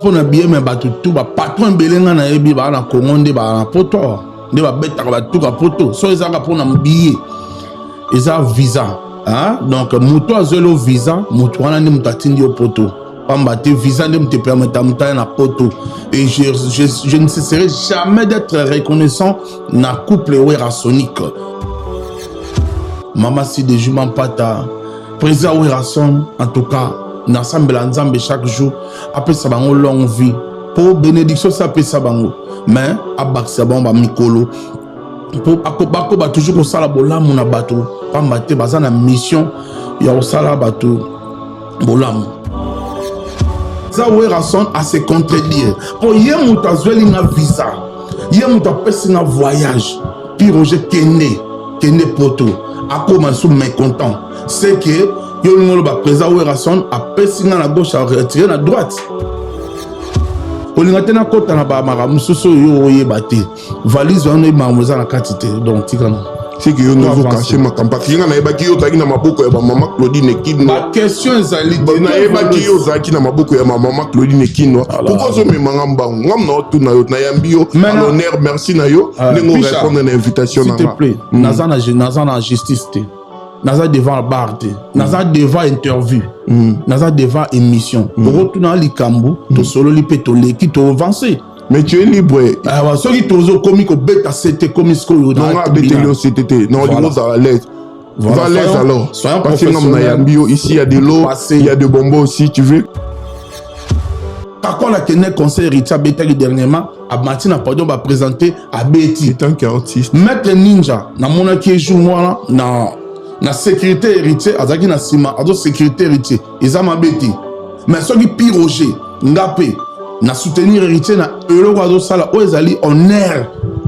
Mpo na billet, mais bato tu, bapatron ebele nga nayebi baa na Congo nde baa na poto awa, nde babetaka batuka poto. So ezalaka mpo na billet, eza visa, hein? Donc moto azweli yo visa, moto wana nde moto atindi yo poto, pamba te visa nde moto epermeta moto aya na poto. Et je ne cesserai jamais d'être reconnaissant na couple Werrasonic, Mama Side Juma Mpata, président Werrason. En tout cas, nasambela Nzambe chaque jour apesa bango longue vie, mpo bénédiction si apesa bango, mais abakisa bango bamikolo mpo bakoba toujours kosala bolamu na bato, pamba te baza na mission ya kosala bato bolamu. Eza Werrason a se contredire, mpo ye moto azweli nga visa, ye moto apesi nga voyage. Pi Roger, kende, kende poto, akóma su mécontent. C'est que yo olingi oloba président Werrason apesi nga na gauche, aretire na droite. Kolinga te nakɔta na bamakambo mosusu oyo yo oyeba te. Valise wana, makambo eza na kati te, donc tikana. C'est que yo nde ozocacher makambo, parce que nga nayebaki yo ozalaki na maboko ya bamama Claudine Kinwa. Baquestion ezali te. Nayebaki yo ozalaki na maboko ya bamama Claudine Kinwa. Pourquoi ozomemanga mbangu? Ngam na otuna yo, nayambi yo à l'honneur, merci na yo ndenge orépondre na invitation. S'il te plaît, naza na justice te, naza devant bar te, naza devant interview, naza devant émission. Okotuna likambo, tosololi mpe toleki, toavance. Mais tu es libre. Awa soki tozokomi kobeta se te, komi sikoyo. Non, abeteli yo se te te. Non, olingi ozala à l'aise. Va à l'aise alors. Parce que ngam nayambi yo ici, il y a de l'eau, il y a de bonbons aussi, tu veux. Kakola akende concert Héritier abetaki dernièrement, amati na podium, baprésente, abeti. Tant qu'artiste. Maître Ninja, namonaki ye jour wana na sécurité Héritier, azalaki na nsima azo sécurité Héritier. Eza mabe te, mais soki Pi Roger, nga mpe na soutenir Héritier na eloko azosala oyo ezali honneur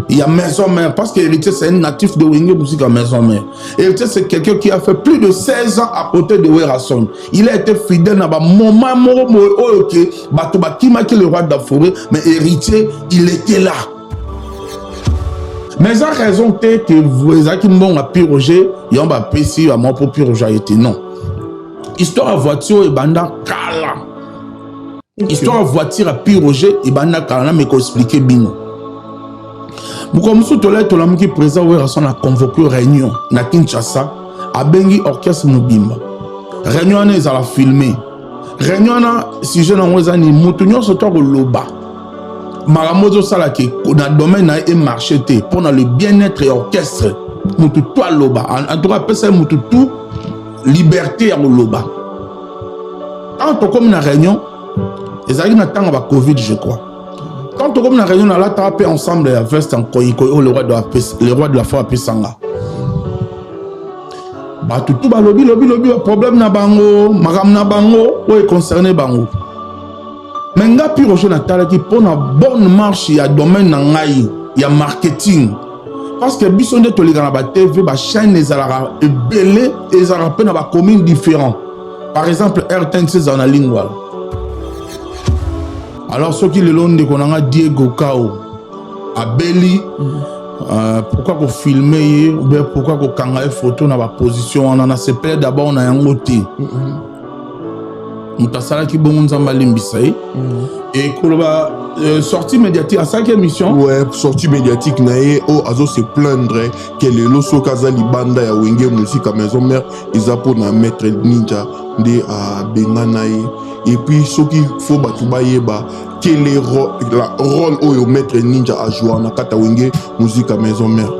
ya maison mère, parce que Héritier, c'est un natif de Wenge Musique à Maison Mère. Héritier, c'est quelqu'un qui a fait plus de 16 ans à côté de Werrason. Il a été fidèle na bamoment moko boye oyo ke bato bakimaki le roi de la forêt, mais Héritier, il était là. Mais eza raison te ke ezalaki mbongo ya Pi Roger yango bapesi bamwa mpo Pi Roger aye te. Non, histoire ya voiture oyo ebanda kala. Histoire ya voiture ya Pi Roger ebanda kala. Na meko expliquer bino. Mokolo mosusu tolai, tolamuki, président Werrason a convoqué réunion na Kinshasa, abengi orchestre mobimba. Réunion wana ezala filmé. Réunion wana, sujet nango eza nini? Moto nyonso to akoloba makambo ezosalaka na domaine na ye emarche te mpo na le bien-être ya orchestre. Motu to aloba. En tout cas, apesa ye motu tu liberté ya koloba. Ntango tokomi na réunion, ezalaki na ntango ya bacovid, je crois. Quand tokomi na réunion, nalataka mpe ensemble ya veste en koyikoyi oyo le roi de la forêt apesanga. Bato tu balobi, lobi, lobi baproblème na bango, makambo na bango oyo econcerne bango. Mais nga Pi Roger, natalaki mpo na bonne marche ya domaine na ngai ya marketing, parce que biso nde toleka na batv, bachaîne ezalaka ebele, ezalaka mpe na bacommune différent. Par exemple, RTNC ezala na Lingwala. Alors soki lelo ndeko na nga Diego Kao abeli, pourquoi kofilme ye ou bien pourquoi kokanga ye photo na baposition wana? Nasepele d'abord na yango te. Moto asalaki bongo, Nzambe alimbisa ye. E koloba sortie médiatique, asalaki émission. Ouais, sortie médiatique na ye oyo azo se plaindre ke lelo soki aza libanda ya Wenge Musique Maison Mère, eza mpona Maître Ninja nde abengana ye. Et puis soki fo bato bayeba quel est la rôle oyo Maître Ninja ajoua na kati ya Wenge Musique Maison Mère.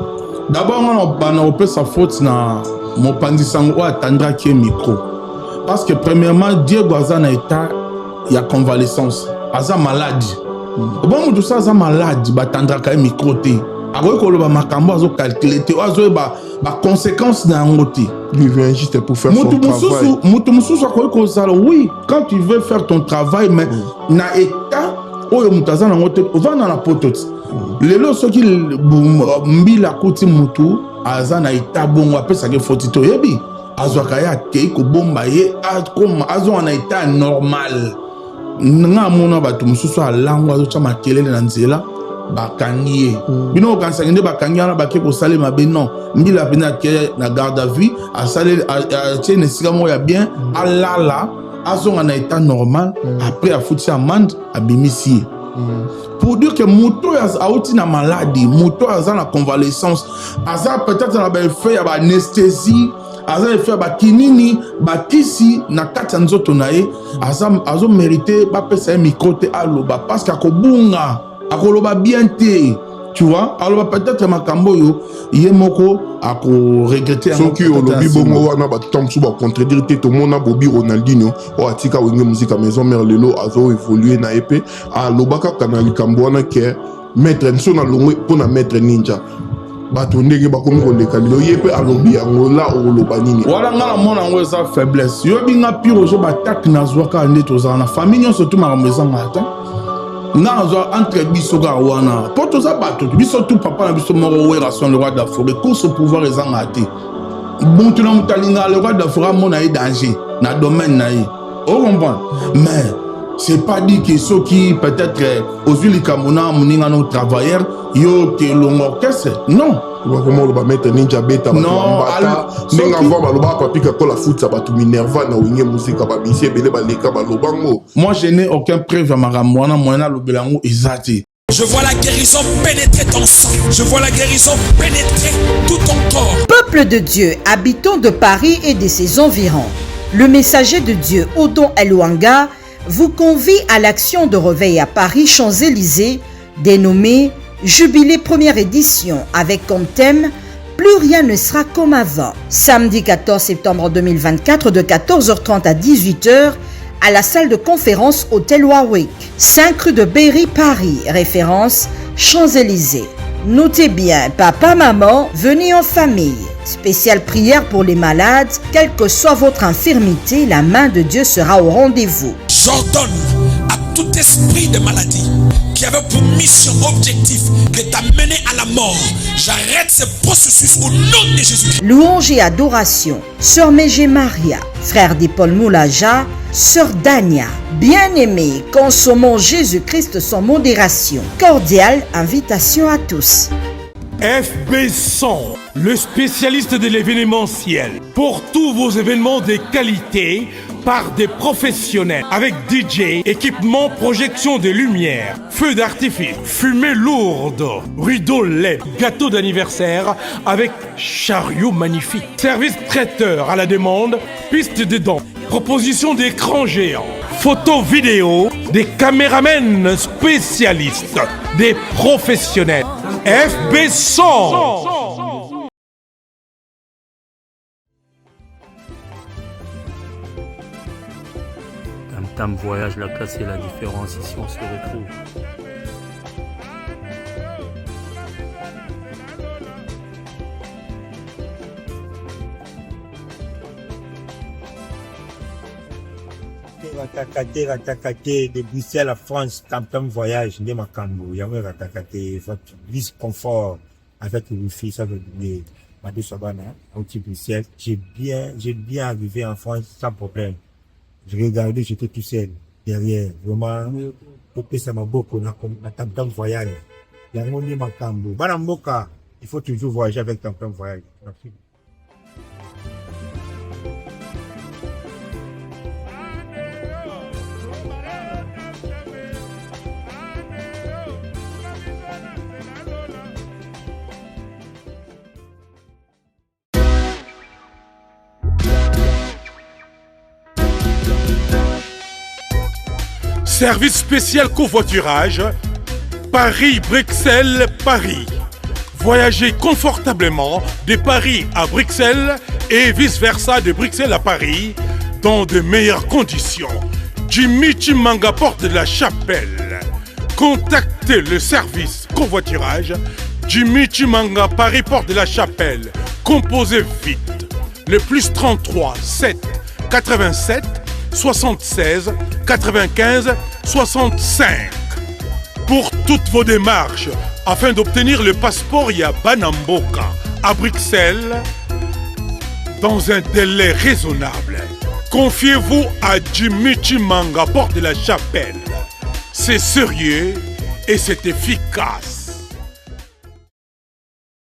D'abord, nga na bana kopesa faute na mopanzi sango oyo atandraki ye micro, parce que premièrement, Diego aza na état ya convalescence, aza malade. Obon moto so aza malade, batandraka ye micro te. Akoki koloba makambo azocalcule te, oyo azoyeba baconséquence na yango te. Lui vient juste pour faire son Motu travail. mosusu, motu mosusu akoki kozala. Oui, quand tu veux faire ton travail, mais na état oyo moto aza nango te. Ovanda na poto ti lelo, soki mbila akuti motu aza na état bongo, apesaki foti te. Oyebi, azwaka ye, akei kobomba ye, akoma azonga na état normal. Nga amona bato mosusu alango, azotya makelele na nzela, bakangi ye. Bino okanisaki nde bakangi wana bake kosala mabe? Non, mbila mpenza ake na garde à vue, atie na esika moko ya bien, alala. Azonga na état normal. Après afuti amende, abimisi ye. Pour dire que moto oyo auti na maladie, moto oyo aza na convalescence, aza peut-être na baeffet ya baanesthésie, aza effet ya bakinini, bakisi na kati ya nzoto na ye, azomérite bapesa ye micro te aloba, parce que akobunga, akoloba bien te, tu vois, aloba peut-être makambo oyo ye moko akoregretter yango. Soki peut-être olobi na nsima. Bongo wana bato ta mosusu bacontredire te. Tomona Bobi Ronaldinho oyo atika Wenge Musica Maison Mère, lelo azoévolue na ye mpe aloba kaka na likambo wana ke maître nso na longwe mpo na Maître Ninja, bato ndenge bakomi koleka lelo, ye mpe alobi yango la. Okoloba nini? Wala nga na mona yango eza faiblesse. Yoyebi nga pire ozo batake nazwa kaka nde tozala na famille nyonso tu, makambo ezangaka te. Nga nazwa entre biso kaka wana mpo toza bato biso tu, papa na biso moko Werrason, le roi de la forêt. Course au pouvoir ezangaka te. Mutu na moto alingaka le roi de la forêt amona ye danger na domaine na ye, ocomprendre? Mais c'est pas dit que soki peut-être ozwi likambo na moninga no travailleur, yo ke elongo orchestre, non. Bakoma oloba Maître Ninja abeta bato Non, bambata ndenge avant balobaka Papi Kakola futisa bato minerva na Wenge Musica, bamisi ebele baleka balobango. Moi, je n'ai aucun preuve ya makambo wana. Moyen nalobela yango eza te. Je vois la guérison pénétrer ton sang. Je vois la guérison pénétrer tout ton corps. Peuple de Dieu, habitants de Paris et de ses environs, le messager de Dieu Odon Eluanga vous convie à l'action de réveil à Paris, Champs-Élysées, dénommée Jubilé première édition avec comme thème Plus rien ne sera comme avant. Samedi 14 septembre 2024 de 14h30 à 18h à la salle de conférence Hôtel Warwick, 5 rue de Berry, Paris, référence Champs-Élysées. Notez bien, papa, maman, venez en famille. Spéciale prière pour les malades, quelle que soit votre infirmité, la main de Dieu sera au rendez-vous. J'ordonne à tout esprit de maladie qui avait pour mission, objectif de t'amener à la mort. J'arrête ce processus au nom de Jésus. Louange et adoration. Sœur Mégé Maria, frère de Paul Moulaja, Sœur Dania. Bien-aimés, consommons Jésus-Christ sans modération. Cordiale invitation à tous. FB 100, le spécialiste de l'événementiel. Pour tous vos événements de qualité, par des professionnels avec DJ, équipement, projection de lumière, feux d'artifice, fumée lourde, rideau LED, gâteau d'anniversaire avec chariot magnifique, service traiteur à la demande, piste de danse, proposition d'écran géant, photos vidéo, des caméramens spécialistes, des professionnels. FB 100. Tam Tam Voyage, la classe et la différence, ici on se retrouve. Erataka te, erataka te. De Bruxelles à France, Tam Tam Voyage nde makambo yango. Erataka te, plus confort avec le wifi, ça veut dire madeso bana auti Bruxelles. J'ai bien arrivé en France sans problème. Je regardais, j'étais tout seul derrière. Vraiment, topesa maboko na Tam Tam Voyage, yango nde makambo. Bana mboka, il faut toujours voyager avec Tam Tam Voyage. Merci. Service spécial covoiturage Paris-Bruxelles, Paris. Voyagez confortablement de Paris à Bruxelles et vice-versa de Bruxelles à Paris dans de meilleures conditions. Jimmy Chimanga, porte de la Chapelle. Contactez le service covoiturage Jimmy Chimanga, Paris, porte de la Chapelle. Composez vite le plus 33 7 87 76 95 65. Pour toutes vos démarches afin d'obtenir le passeport ya bana mboka à Bruxelles dans un délai raisonnable, confiez-vous à Jimmy Chimanga, porte de la Chapelle. C'est sérieux et c'est efficace.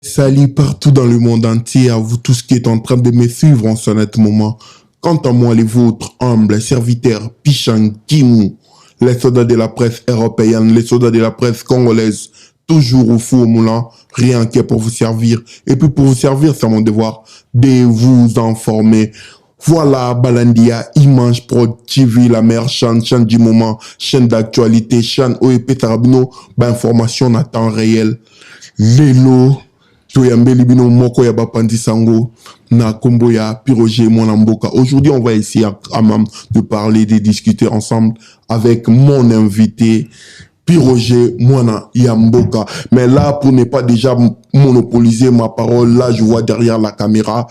Salut partout dans le monde entier à vous tous qui êtes en train de me suivre en ce net moment. Quant à moi, les vôtres, humbles serviteurs, Pichan Kimu, les soldats de la presse européenne, les soldats de la presse congolaise, toujours au four au moulin, rien que pour vous servir. Et puis pour vous servir, c'est mon devoir de vous informer. Voilà Balandia, Image Prod TV, la meilleure chaîne, chaîne du moment, chaîne d'actualité, chaîne OEP Tarabino, ba information à temps réel. Lelo, toyambeli bino moko ya bapanzi sango na kombo ya Piroger mwana mboka. Aujourd'hui, on va essayer à même de parler, de discuter ensemble avec mon invité Piroger mwana ya mboka. Mais là, pour ne pas déjà monopoliser ma parole, là, je vois derrière la caméra,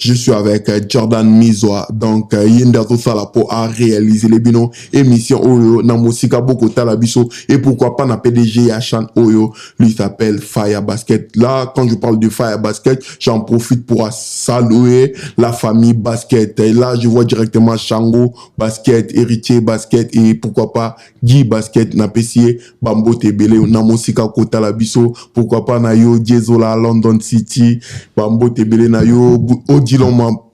je suis avec Jordan Mizwa. Donc, ye nde azosala po a réaliser les bino émission oyo na mosika bokotala biso et pourquoi pas na PDG ya chaîne oyo, lui s'appelle Fire Basket. Là, quand je parle de Fire Basket, j'en profite pour saluer la famille Basket. Et là, je vois directement Shango Basket, Héritier Basket et pourquoi pas Guy Basket na PCA Bambo Tebele na mosika kotala biso, pourquoi pas na yo Diezola London City, Bambo Tebele na yo Odilon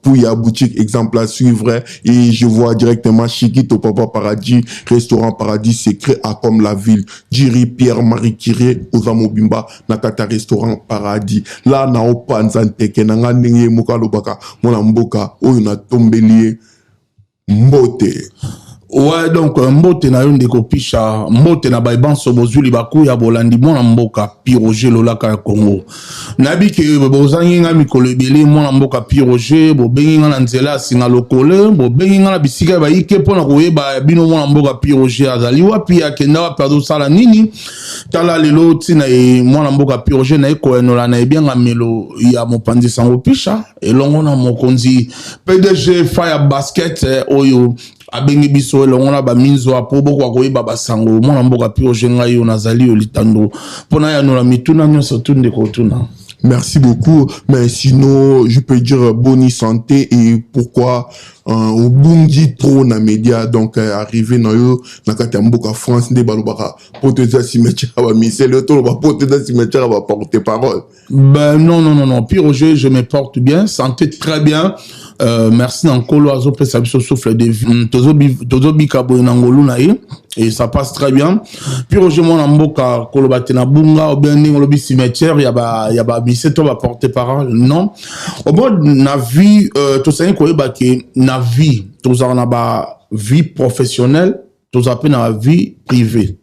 Pouya boutique exemple à suivre. Et je vois directement Chiquito Papa Paradis, restaurant Paradis secret à comme la ville Jiri Pierre Marie Kiré Ozamobimba na kata restaurant Paradis. Là na opanza nteke na nga ndenge moko alobaka mwana mboka oyo na tombeli mbote. Ouais, donc mbote na yo ndeko Pisha, mbote na bayebanso bozwi libaku ya bolandi mwana mboka Piroger Lolaka ya Congo. Nayebi ke bozangi nga mikolo ebele. Mwana mboka Piroger, bobengi nga na nzela ya singa lokole, bobengi nga na bisika ya bayike mpona koyeba bino mwana mboka Piroger azali wapi, akenda wapi, azosala nini. Tala lelo ntina ye mwana mboka Piroger na ye koyanola na ebiangamelo ya mopanzi sango Pisha elongo na mokonzi PDG Fire Basket oyo abengi biso elongo na baminzwa mpo bokoka koyeba basango. Mwana mboka Piroger, ngai oyo nazali yo litando mpona yanola mituna nyonso tu ndeko otuna. Merci beaucoup. Mais sinon, je peux dire bonne santé et pourquoi obungi trop na média? Donc arrivé na yo na kati ya mboka France, nde balobaka poto eza cimetière ya bamisele, toloba poto eza cimetière ya baporte parole. Ben non, non, non, non. Piroger, je me porte bien, santé très bien. Merci na Nkolo azopesa biso souffle de vie. Tozobika boye na ngolu na ye et ça passe très bien. Piroger mwana mboka, koloba te na bunga ou bien ndenge olobi cimetière ya ba mise to ba porte parole, non. Obo na vie tosangi koyeba ke na vie tozala na ba vie professionnelle, tozala mpe na ba vie privée.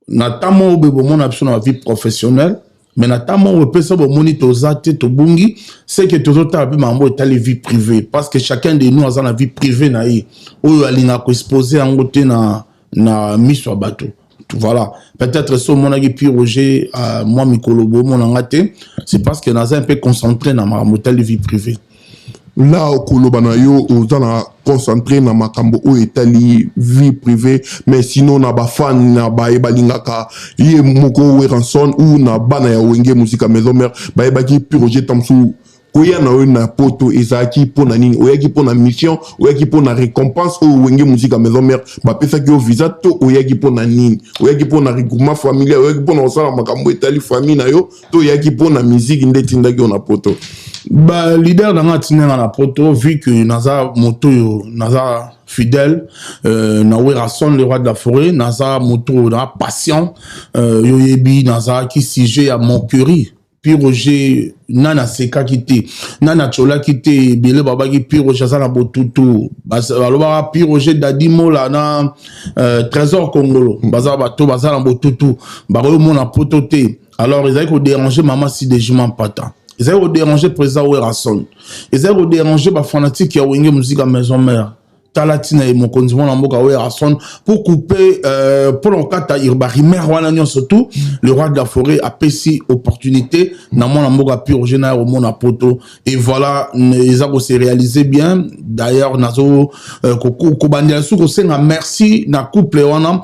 Na ntango oyo boye bomona biso na ba vie professionnelle, mais na ntango oyo epesa bomoni toza te, tobungi, c'est que tozotala mpe makambo etali vie privée, parce que chacun de nous aza na vie privée na ye oyo alingaka koexpose yango te na miso ya bato. Voilà, peut-être so omonaki Piroger mwa mikolo bomonanga te, c'est parce que naza un peu concentré na makambo etali vie privée. La koloba na yo, oza na concentré na makambo oyo etali vie privée, mais sinon na bafan na baye balingaka ye moko Werrason ou na bana ya Wenge Musica Maison Mère, bayebaki Piroger Tamsu koya na oyo na poto ezalaki mpo na nini? Oyaki mpo na mission, oyaki mpo na récompense oyo Wenge Musica Maison Mère bapesaki yo visa, to oyaki mpo na nini? Oyaki mpo na regroupement familial, oyaki mpo na kosala makambo etali famille na yo, to oyaki mpo na musique nde etindaki yo na poto? Ba leader na nga atindanga na poto, vu que naza moto oyo naza fidèle na Werrason le roi de la forêt, naza moto oyo naza patient. Yo yebi nazalaki sujet ya moquerie. Piroger, nani asekaki te, nani atiolaki te? Ebele babaki Piroger aza na botutu. Balobaka Piroger, Dadi Mola na Trésor Congolo baza bato baza na botutu, bakoyomona poto te. Alors ezali kodéranger mama Sidejima Mpata, ezali kodéranger président Werrason, ezali kodéranger bafanatike ya Wenge Musica Maison Mère. Tala ntina ye mokonzi mwana mboka Werrason, pour couper mpona kokata barumeur wana nyonso tout, le roi de la forêt apesi opportunité na mwana mboka Piroger na ya komona poto. Et voilà, eza kose réaliser bien. D'ailleurs nazo kobandela su kosenga merci na couple wana,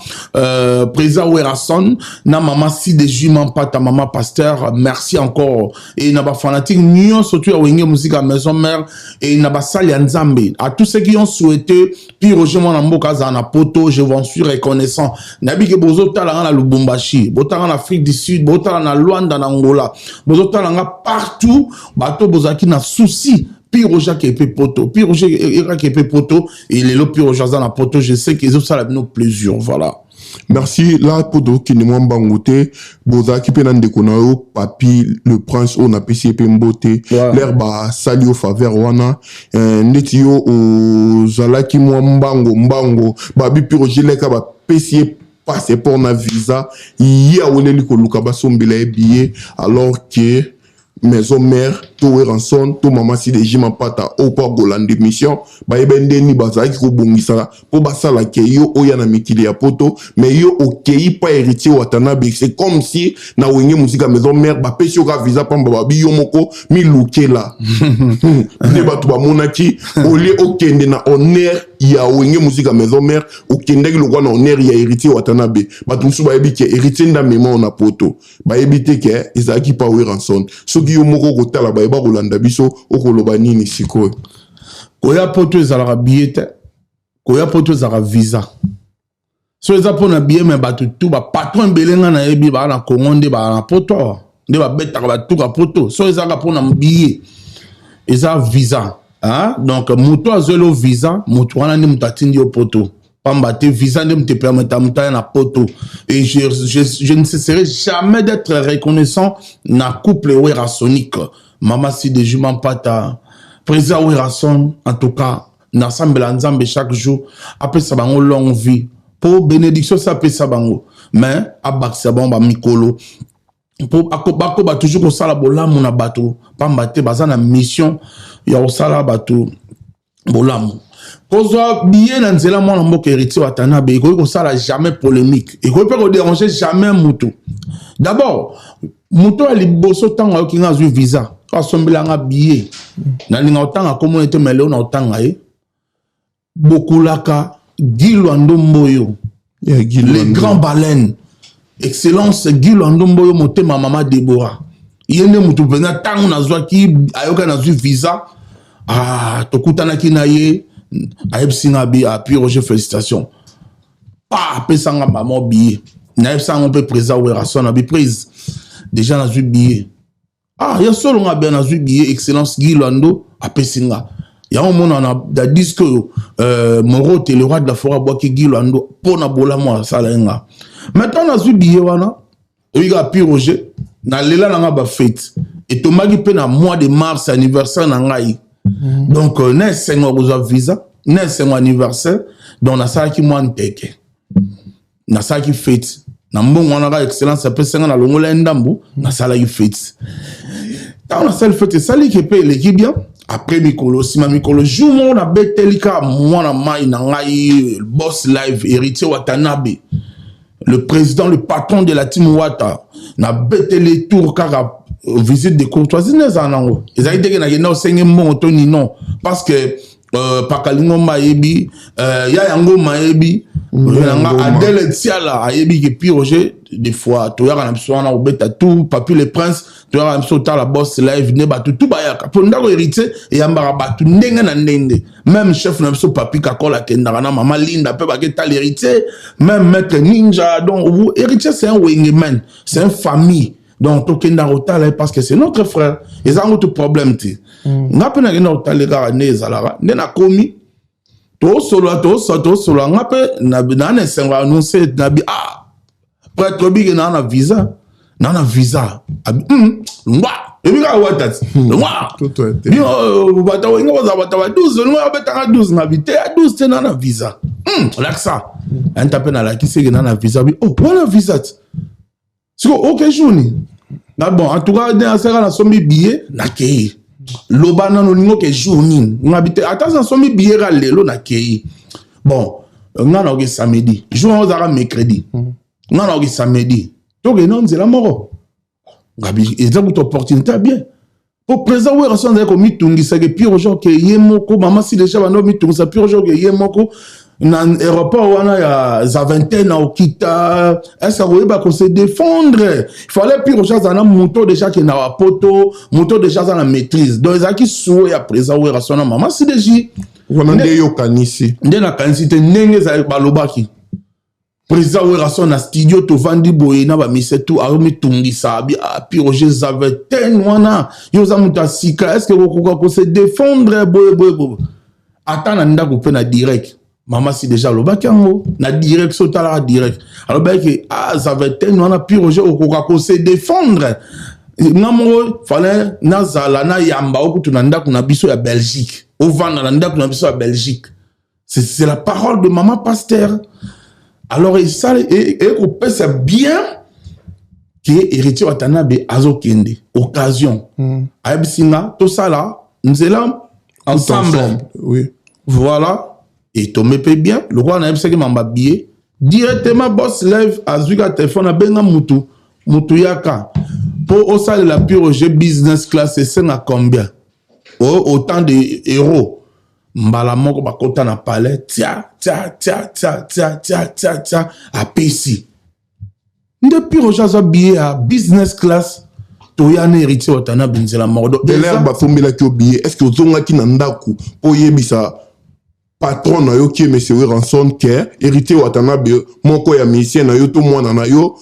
président Werrason na mama Side Juma Mpata, mama pasteur, merci encore. Et na bafanatique nyonso tu ya Wenge Musica Maison Mère et na basali ya Nzambe, à tous ceux qui ont souhaité Piroger mwana mboka azala na poto, je vous en suis reconnaissant. Nayebi ke bozotala nga na Lubumbashi, botala nga na Afrique du Sud, botala na Luanda na Angola, bozotala nga partout. Bato bozalaki na souci Piroger ake mpe poto, Piroger ake mpe poto, et lelo Piroger aza na poto. Je sais que ezosala bino plaisir, voilà. Merci. La mpo tokende mwa mbangu te, bozalaki mpe na ndeko na yo Papi le Prince oyo napesi ye mpe mbote. Lere basali yo faveur wana, ndeti yo ozalaki mwa mbango mbango, babi Piroger leka bapesi ye passeport na visa, ye aweleli koluka basombela ye billet, alors que Maison Mère to Werrason to Mama Sideji Mampata oyo mpo akolanda émission, bayeba ndeni bazalaki kobongisa mpo basala ke yo oya na mikili ya poto, mais yo okei pa Héritier Watanabe. C'est comme si na Wenge Musica Maison Mère bapesi yo kaka visa pamba, babi yo moko milukela. Nde bato bamonaki olie okende na honneur ya Wenge Musica Maison Mère, okendaki lokwa na honneur ya Héritier Watanabe. Bato mosusu bayebi ke Héritier nde amema na poto, bayebi te ke ezalaki pa Werrason. Soki yo moko okotala, bayeba kolanda biso, okoloba nini sikoyo? Koya poto ezalaka billet te, koya poto ezalaka visa. So eza mpona billet, mais bato tu bapatron ebele nga nayebi baa na Congo nde baa na poto awa, nde babetaka batuka poto. So ezalaka mpona billet, eza visa, hein? Donc moto azweli visa, moto wana nde moto atindi yo poto, pamba te visa nde moto epermettre moto aya na poto. Et je ne cesserai jamais d'être reconnaissant na couple Werrasonique, Mama Sideji Mampata, président Werrason. En tout cas, nasambela Nzambe chaque jour apesa bango longue vie, mpo bénédiction si apesa bango, mais abakisa bango bamikolo mpo bakoba toujours kosala bolamu na bato, pamba te baza na mission ya kosala bato bolamu. Kozwa billet na nzela mwana mboka Héritier Watanabe ekoki kosala jamais polémique, ekoki mpe kodéranger jamais mutu. D'abord, moto ya liboso ntango ayoki nga azwi visa, asombelanga billet, nalinga kotanga komona ete, mais leo na kotanga ye bokulaka Guy Lwando Mboyo. Yeah, Guy le Lwando. Grand baleine, excellence Guy Lwando Mboyo, motema mama Debora, ye nde motu mpenza. Ntango nazwaki, ayoka nazwi visa, ah, tokutanaki na ye, ayebisi nga bi ah, Piroger, félicitation pa apesanga mama billet. Nayebisa yango mpe président Werrason, abi prise déjà nazwi billet. Ah, ya solo, nga bien nazwi billet, excellence Guy Lwando apesi nga yango. Omona na disque oyo, Morote le roi de la forêt abwaki Guy Lwando mpo na bolamu asala ye nga. Maintenant nazwi billet wana, oyi kaka Piroger, nalela na nga bafete etombaki mpe na mois de mars, anniversaire na ngai. Donc na esengo ya kozwa visa, na esengo anniversaire, donc nasalaki mwa nteke, nasalaki fete na mbongo wana kaka excellence apesi nga, nalongola ye ndambu, nasalaki fete. Ntango nasali fete, esaliki mpe eleki bien. Après mikolo, nsima mikolo, jour moko nabeteli kaka mwana mai na ngai, boss live Héritier Watanabe, le président, le patron de la team Wata. Nabeteli tour kaka visite de courtoisie nde ezala nango, ezalaki teke nakenda osenge mbongo to nini, non, parce que Pakalingomba ayebi, ya yango mayebi nanga Adele Tiala ayebi ke Piroger des fois toyaka na biso wana kobeta tout. Papi le Prince, toyaka na biso otala boss live, nde bato tu bayaka mpo ndako Héritier eyambaka bato ndenge na ndenge. Même chef na biso Papi Kakola akendaka na mama Linda mpe baketala Héritier, même Maître Ninja. Donc Héritier, c'est un wengeman, c'est un famille, donc tokendaka kotala ye parce que c'est notre frère, eza yango to problème te. Nga mpe nakenda kotala kaka nde ezalaka, nde nakomi tosolola, tosolola, tosolola. Nga mpe naa na esengo, annonce nabi ah, prêtre obike naa na visa, naa na visa. Abi ngwa ebi kaka wata ti ngwa bino bato olinga bazala bato ba 12, olinga babetanga 12, ngabi te ya 12 te, naa na visa. Olakisa anta mpe nalakisi eke naa na visa. Bi oh, wana visa ti siko oke jour na bon, en tout cas nde asaka nasombi billet, nakei. Loba nano olingi oke jour nini? Ngabi te, ata nasombi billet ka lelo nakei. Bon, nga naoki samedi, jour yango ozalaka mercredi, nga naoki samedi, tokende nzela moko. Ngabi eza kuta opportunité ya bien po président Werrason azali komitungisaka Piroger ke ye moko, mama si déjà bando mitungisa Piroger ke ye moko na aéroport wana ya Zaventem na okita, est-ce akoyeba kose défendre? Il fallait Piroger azala na moto déjà akenda wa poto, moto déjà aza na maîtrise. Donc ezalaki souhait ya président Werrason na mama Sideji. Wana nde yokanisi. Nde nakanisi te, ndenge ezali balobaki. Président Werrason na studio, tovandi boye na bamise tu, azomitungisa abi: "Ah, Piroger Zavetin wana, yo oza moto ya sika, est ce que okokoka kose défendre boye boye boye?" Ata na ndako mpe na direct, mama si déjà alobaki yango na direct. So otalaka direct, alobaki ke: "Ah, Zavetin wana, Piroger, okoka kose défendre? Nga moko fallait nazala nayamba okutu na ndako na biso ya Belgique, ovanda na ndako na biso ya Belgique." C'est la parole de maman pasteur. Alors esali ekopesa bien ke Héritier Watanabe azokende occasion. Ayebisi nga tosala nzela ensemble. Ensemble, oui. Voilà, etombe mpe bien. Lokola nayebisaki mamba billet directement, boss lève, azwi ka telefone, abenga mutu mutu: "Yaka mpo osalela Piroger business class, esenga combien?" Autant de euro. Mbala moko bakota na palais, tia tia tia tia tia tia tia tia, apesi nde Piroger azwa billet ya business class. Toya na Héritier Watanabe nzela moko. Donc, Belair, basombelaki yo billet, est ce que ozongaki na ndako mpo oyebisa patron na yo ke monsieur Werrason, ke Héritier Watanabe, moko ya musicien na yo to mwana na yo,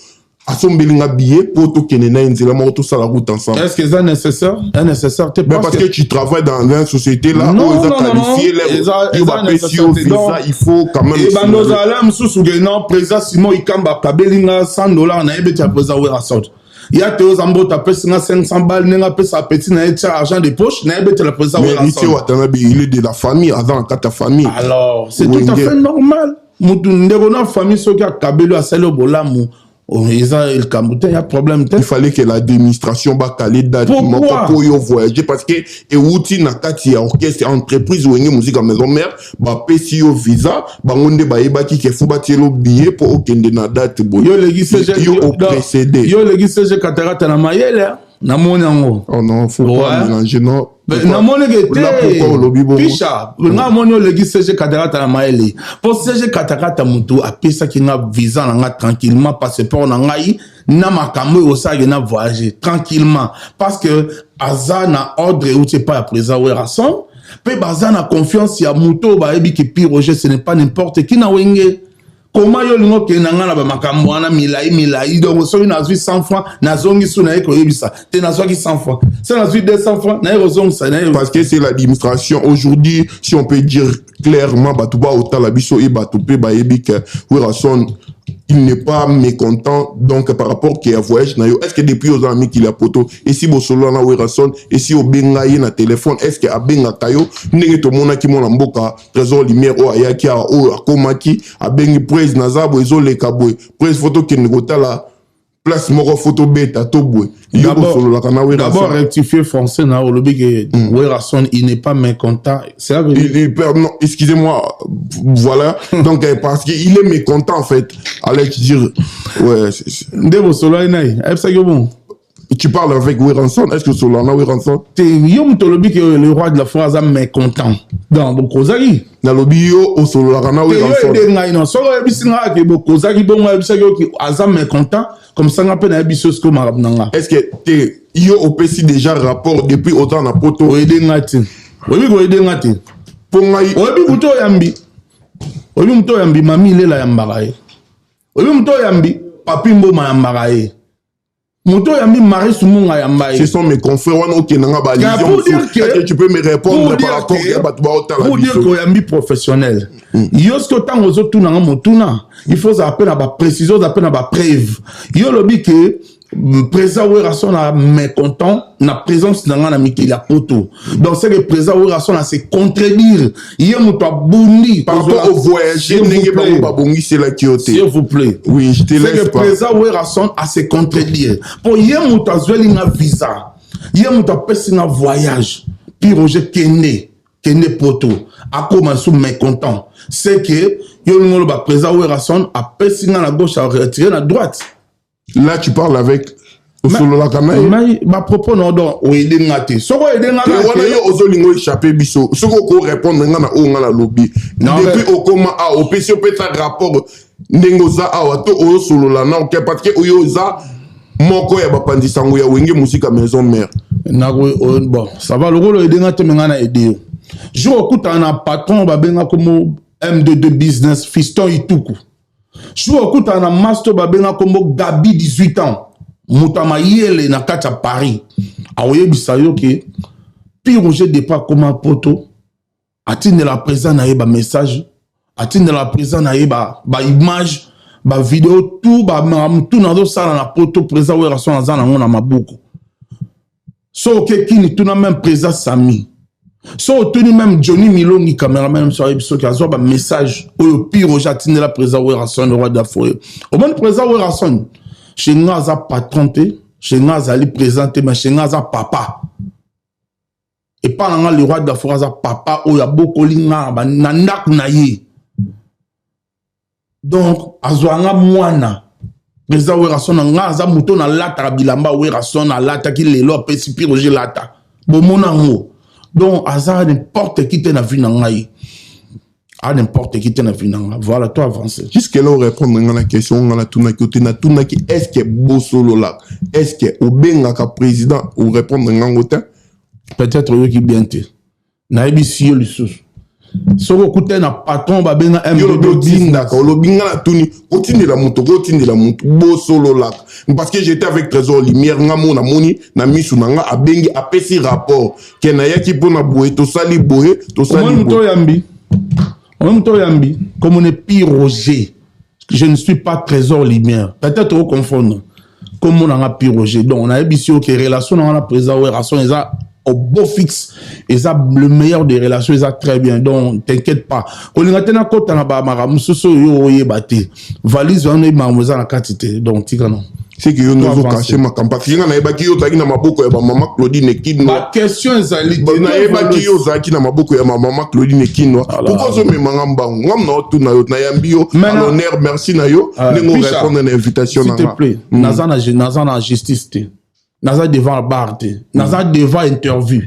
asombeli nga billet mpo tokende na ye nzela moko, tosala route ensemble? Est ce que eza nécessaire? Eza nécessaire te. Mais parce que tu travailles dans une société là Non, oyo eza non, non, non. qualifié là, yo Eza bapesi yo nécessaire te. visa, Donc, il faut quand même ebanda ozala mosusu ke non, président Simon Ikamba akabeli nga 100 $, nayebi ti ya président Werrason ya te, oza mboto, apesi nga 500 bale, ndenge apesa apeti na ye, tia argent de poche, nayebi te la président Mais Héritier Werrason. Watanabe, il est de la famille, aza na kati ya famille. Alors c'est tout à Wenge. fait normal. Mutu ndeko na famille, soki akabeli, asali yo bolamu, oh, eza likambo te, ya problème te. Il fallait que l'administration bakale date Pourquoi? moko mpo oyo voyager, parce que ewuti na kati ya orchestre, entreprise Wenge Musique Maison Mère. Bapesi yo visa, bango nde bayebaki ke faut batiela billet mpo okende na date boye. Yo oleki CG. Yo oprécédé. Yo oleki CG Katakata na mayele, namoni yango. Oh non, faut pas mélanger, non. Namoni ke Là, pourquoi olobi bongo? Pisha nga moni oleki CG Katakata na mayele, mpo CG Katakata motu apesaki nga visa na nga tranquillement, passeport na ngai na makambo oyo osalaki na voyager tranquillement, parce que aza na ordre euti epai ya président Werrason, mpe baza na confiance ya moto oyo bayebi ke Piroger, ce n'est pas n'importe qui na Wenge. Koma yo olingi okende na ngai na bamakambo wana milai milai. Donc soki nazwi 100 francs, nazongi su, naye koyebisa te nazwaki 100 francs. So nazwi 200 francs, naye kozongisa, naye Parce que c'est l'administration aujourd'hui, si on peut dire clairement, bato baotala biso e bato mpe bayebi ke Werrason, il n'est pas mécontent. Donc par rapport ke ya voyage na yo, est ce que depuis oza na mikili ya poto, esi bosolola na Werrason? Esi obenga ye na telefone? Est ce que abengaka yo ndenge tomonaki mwana mboka Trésor Lumière oyo ayaki awa, oyo akomaki, abengi prese: "Naza boye, ezoleka boye, prese, faut tokende kotala place moko, faut tobeta to boye"? Yo bosololaka na D'abord Werrason? rectifier français na olobi ke Werrason, il n'est pas mécontent, cela veut dire Il, non, excusez-moi, voilà. Donc, parce qu'il est mécontent, en fait. Allez, tu dire, ouais, Nde bosololaki na ye, ayebisaki yo bon? Tu parles avec Werrason, est-ce que Solana Werrason? Te, yo moto olobi ke le roi de la forêt aza mécontent, donc bokozaki. Nalobi yo osololaka na Te, yo Werrason. ede ngai non. Soki oyebisi nga ke bokozaki bongo, ayebisaki yo ke aza mécontent, comme ça nga mpe nayebi so sikoyo makambo na nga. Est-ce que te, yo opesi déjà rapport depuis autant na poto? Oyede nga te, oyebi koyede nga te. Mpo ngai Oyebi moto oyambi, oyebi moto oyambi, mami Ilela yambaka ye. Oyebi moto oyambi, Papi Mboma yambaka ye. Moto oyambi, Marie Sumunga yamba ye. Ce sont mes confrères wana, okendanga ba allusion. Pour dire que Est-ce que tu peux me répondre pour par dire rapport que ya bato baotala pour dire biso? Koyambi professionnel, yo soki otango ozotunanga motuna, il faut ozala mpe na baprécision, ozala mpe na bapreuve. Yo olobi ke président Werrason na mécontent na présence na nga na mikili ya poto. Donc c'est que président Werrason na se contredire, ye moto abundi. Par rapport au voyage, ndenge bango babongiselaki yo te. S'il vous plaît. Oui, je te C'est laisse que pas. président Werrason a se contredire, mpo ye moto azweli nga visa, ye moto apesi nga voyage, puis Roger kende kende poto, akóma su mécontent. C'est que yo olingi oloba président Werrason apesi nga na gauche, aretire na droite. Là, tu parles avec, osololaka na ye. Mai bapropos na donc oyede nga te. Soki oyede nga Te, wana yo ozolinga oéchappe biso. Soki okorépondre nga na oyo nga nalobi, depuis okoma awa, opesi, opesa rapport ndenge oza awa to ozosolola na oke, parce que oyo oza moko ya bapanzi sango ya Wenge Musique Maison Mère. Bon, ça va. Lokola oyede nga te, me nga na ede yo. Jour okutana na patron, babenga komo M22 Business, Fiston Ituku. Soki okutana na masto babenga kombo Gabi 18 ans, moto ya mayele na kati ya Paris, akoyebisa yo ke Pi Roger depuis akoma poto atindela président na ye ba message, atindela président na ye ba, ba image, ba video, tout ba makambo tout nazosala na poto, président Werrason aza nango na maboko. So oke kini, tuna même président Sami, so otuni même Johnny Milongi, cameraman, so ayebi soki azwa ba message oyo Pi Roger atindela président Werrason, le roi de la forêt. Omoni, président Werrason chez nga aza patron te, chez nga azali président te, mais chez nga aza papa. Epa na nga, le roi de la forêt aza papa oyo abokoli nga na ndako na ye, donc azwa nga mwana. Président Werrason na nga aza moto nalataka bilamba Werrason alataki lelo, apesi Pi Roger lata, bomona yango. Donc aza n'importe qui te na vie na ngai, a n'importe qui te na vie na nga. Voilà, to avance. Jusque là orépondre nga na question nga natunaki yo te. Natunaki: est ce que bosololaka? Est ce que obengaka président? Orépondre ngango te. Peut-être oyoki bien te. Nayebisi yo lisusu, soki okutani na patron babenga Yo olobi otindaka, olobi nga natuni otindela moto, kotindela moto, bosololaka? Parce que j'étais avec Trésor Lumière, nga mo namoni na misu na nga, abengi, apesi rapport ke nayaki mpona boye, tosali boye, tosali. Omoni moto oyambi, omoni moto oyambi comme on est Pi Roger, je ne suis pas Trésor Lumière. Peut-être oconfondre kombo na nga Pi Roger. Donc nayebisi yo ke relation na nga na président Werrason eza au beau fixe, eza le meilleur des relations, eza très bien. Donc t'inquiète pas, kolinga te nakota na bamakambo mosusu oyo oyeba te. Valise wana oyebi makambo eza na kati te, donc tika non. C'est que yo nde ozocacher makambo, parce que nga nayebaki yo ozalaki na maboko ya bamama Claudine Kinwa. Baquestion ezali te. Nayebaki yo ozalaki na maboko ya bamama Claudine Kinwa. Pourquoi ozomemanga mbangu? Ngam na otuna yo, nayambi yo à l'honneur, merci na yo ndenge orépondre na invitation na nga. S'il te plaît, naza na justice te, naza devant bar te, naza devant interview,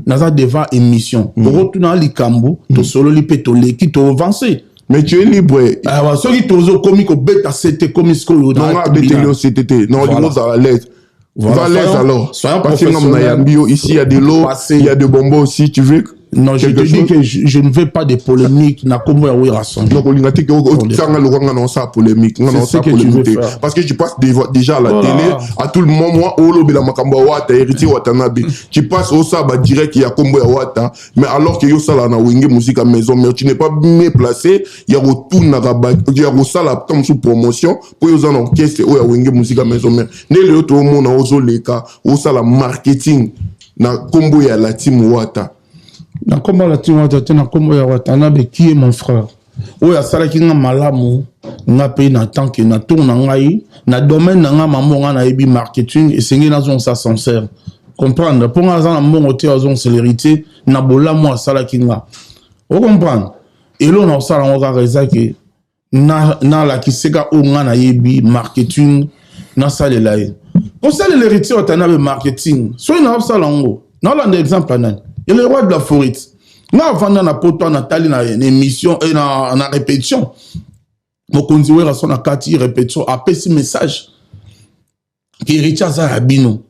naza devant émission. Okotuna likambo, tosololi mpe toleki, toavance. Mais tu es libre. Soki tozokomi kobeta sete, komi sikoyo. Non, abeteli yo sete te. Non, olingi ozala l'aise. Va à l'aise alors. Soyons. Parce que yo, ici il y a de l'eau, il y a de bonbons aussi, tu veux? Non, je te dis que je ne veux pas de polémique na kombo ya Werrason. Donc olinga te ke otanga lokwa nga na osala polémique, nga na osala polémique te, parce que tu passes déjà à la télé à tout le moment, olobela makambo ya Wata, Héritier Watanabe. Tu passes, osala badirect ya kombo ya Wata, mais alors que yo osala na Wenge Musique ya Maison Mère, tu n'es pas mieux placé ya kotunaka, ya kosala ta mosusu promotion mpo yo oza na orchestre oyo ya Wenge Musique ya Maison Mère. Nde lelo toomona ozoleka, osala marketing na kombo ya la team Wata. Na nkombo ya la team Wata te, na nkombo ya Watanabe qui est mon frère, oyo asalaki nga malamu. Nga mpe na tant que na tour na ngai na domaine na nga, mambo nga nayebi marketing, esengeli nazongisa sincère, comprendre, mpo nga aza na mbongo te, azongisa l'héritier na bolamu asalaki nga. Ocomprendre, eloko na kosala yango kaka eza ke nalakiseka oyo nga nayebi marketing, nasalela ye. Kosalela Héritier Watanabe marketing, soki naosala yango, naolanda exemple ya nani? Ya le roi de la forêt. Nga avanda na poto, natali na émission na répétition, mokonzi Werrason na kati répétition apesi message ke Héritier aza ya bino,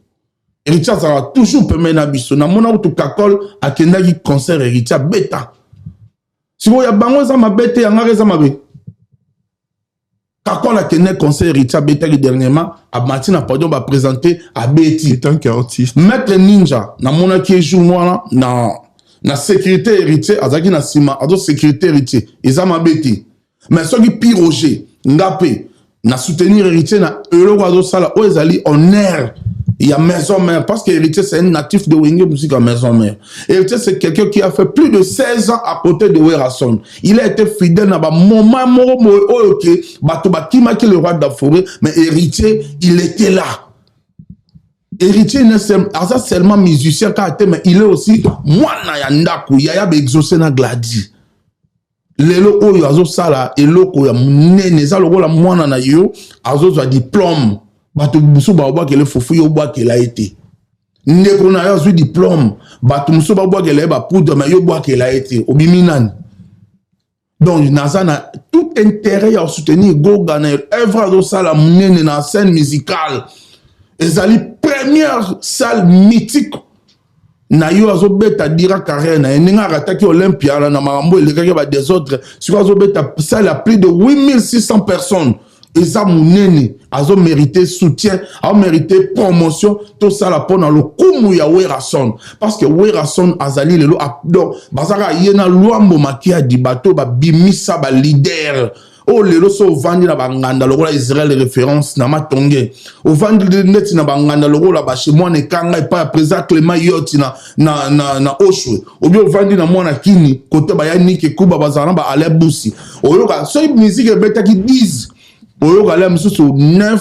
Héritier azalaka toujours pembeni na biso. Namona kutu Kakol akendaki concert Héritier abeta. Sikoyo ya bango eza mabe te, yangaka eza mabe. Kakol akende concert Héritier abetaki dernièrement, amati na podium, baprésente, abeti. Tant qu'artiste. Maître Ninja, namonaki ye jour wana na sécurité Héritier, azalaki na nsima azo sécurité Héritier, eza mabe te. Mais soki Pi Roger, nga mpe na soutenir Héritier na eloko azosala oyo ezali honneur ya Maison Mère, parce que Héritier, c'est un natif de Wenge Musique à Maison Mère. Héritier, c'est quelqu'un qui a fait plus de 16 ans à côté de Werrason. Il a été fidèle na bamoment moko boye oyo ke bato bakimaki le roi de la forêt, mais Héritier, il était là. Héritier aza seulement musicien kaka te, mais il est aussi mwana ya ndako, yaya baexaucé na Gladi. Lelo oyo azosala eloko ya monene, eza lokola mwana na yo azozwa diplôme, bato mosusu babwakela fufu, yo obwakela ye te. Ndeko na yo azwi diplôme, bato mosusu babwakela ye bapoudre, mais yo obwakela ye te, obimi nani? Donc naza na tout intérêt ya kosoutenir Goga na œuvre azosala monene na scène musicale. Ezali première salle mythique. Na yo azobeta dira carrière na ye ndenge arataki Olympia na makambo elekaki ba désordre. Sikoyo azobeta salle ya plus de 8600 personnes, eza monene. Azomérite soutien, azomérite promotion. Tosala mpona lokumu ya Werason, parce que Werason azali lelo, donc bazalaka ye na Lwambo Makiadi, bato babimisa baleader oyo lelo. So ovandi na banganda lokola Israel Référence na Matonge, ovandi neti na banganda lokola bashe mwana ekanga epai ya président Clément Yoti na Oshwe, obi ovandi na mwana kini kote baya nike kuba bazala na ba Alain Busi, oyoka soki musique ebetaki 10, oyoka ale mosusu 9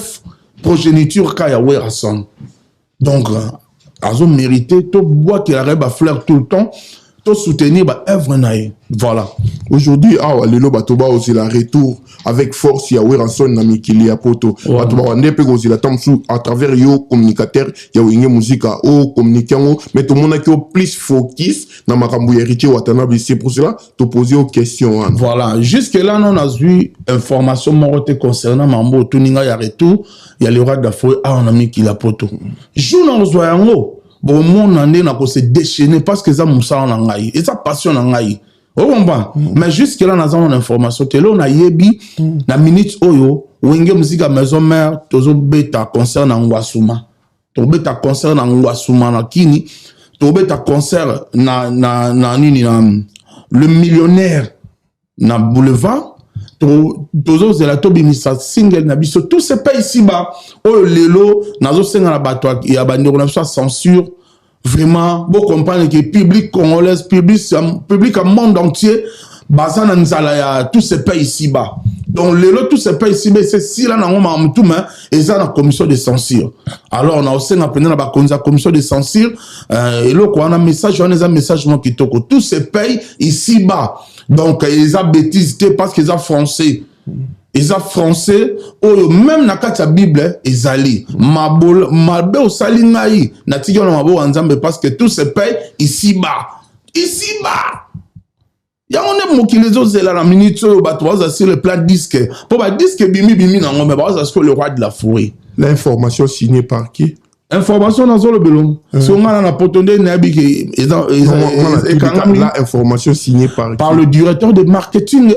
progéniture ka ya Werason. Donc azomérite tobwakelaka ye bafleur tout le temps, tosoutenir baœuvre na ye, voilà. Aujourd'hui awa lelo, bato baozela retour avec force ya Werrason na mikili ya poto. Bato bawande mpe kozela ta mosusu à travers yo, communicateur ya Wenge Musica, ocommunique yango, mais tomonaki yo plus focus na makambo ya Héritier Watanabe. C'est pour cela topose yo question wana. Voilà, jusque là non, nazwi information moko te concernant mambo otuni ngai ya retour ya le roi de la forêt awa na mikili ya poto. Jour na kozwa yango, bomona nde nakose déchaîner, parce que eza mosala na ngai, eza passion na ngai, ocomprend. Mais jusque là naza na information te. Eloko nayebi na minute oyo, Wenge Musica Maison Mère tozobeta concert na Ngwasuma, tobeta concert na Ngwasuma na Kini, tobeta concert na nini, na Le Millionnaire na Boulevard. Tozozela tobimisa single na biso Tout se paie ici-bas, oyo lelo nazosenga na bato ya bandeko na biso ya censure, vraiment bocomprendre que public congolaise, public ya monde entier baza na nzala ya Tout se paie ici-bas. Donc lelo Tout se paie ici-bas esesila nango makambo tu, mais eza na commission de censure. Alors naosenga mpenza na bakonzi ya commission de censure, eloko wana, message wana eza message moko kitoko, Tout se paie ici-bas. Donc eza bêtise te, parce que eza français, eza français oyo même na kati ya Bible ezali mabe osali ngai, natiki wana maboko ya Nzambe, parce que tout se paye ici-bas, ici-bas. Yango nde mokili ezozela na minute oyo. Bato baza sur le plan disque, mpo badisque ebimi bimi nango, mais baza sikoyo le roi de la forêt. L'information signée par qui? Information nazolobelo so nga na poto nde nayebi ke ekangami. L'information signée par Par le directeur de marketing,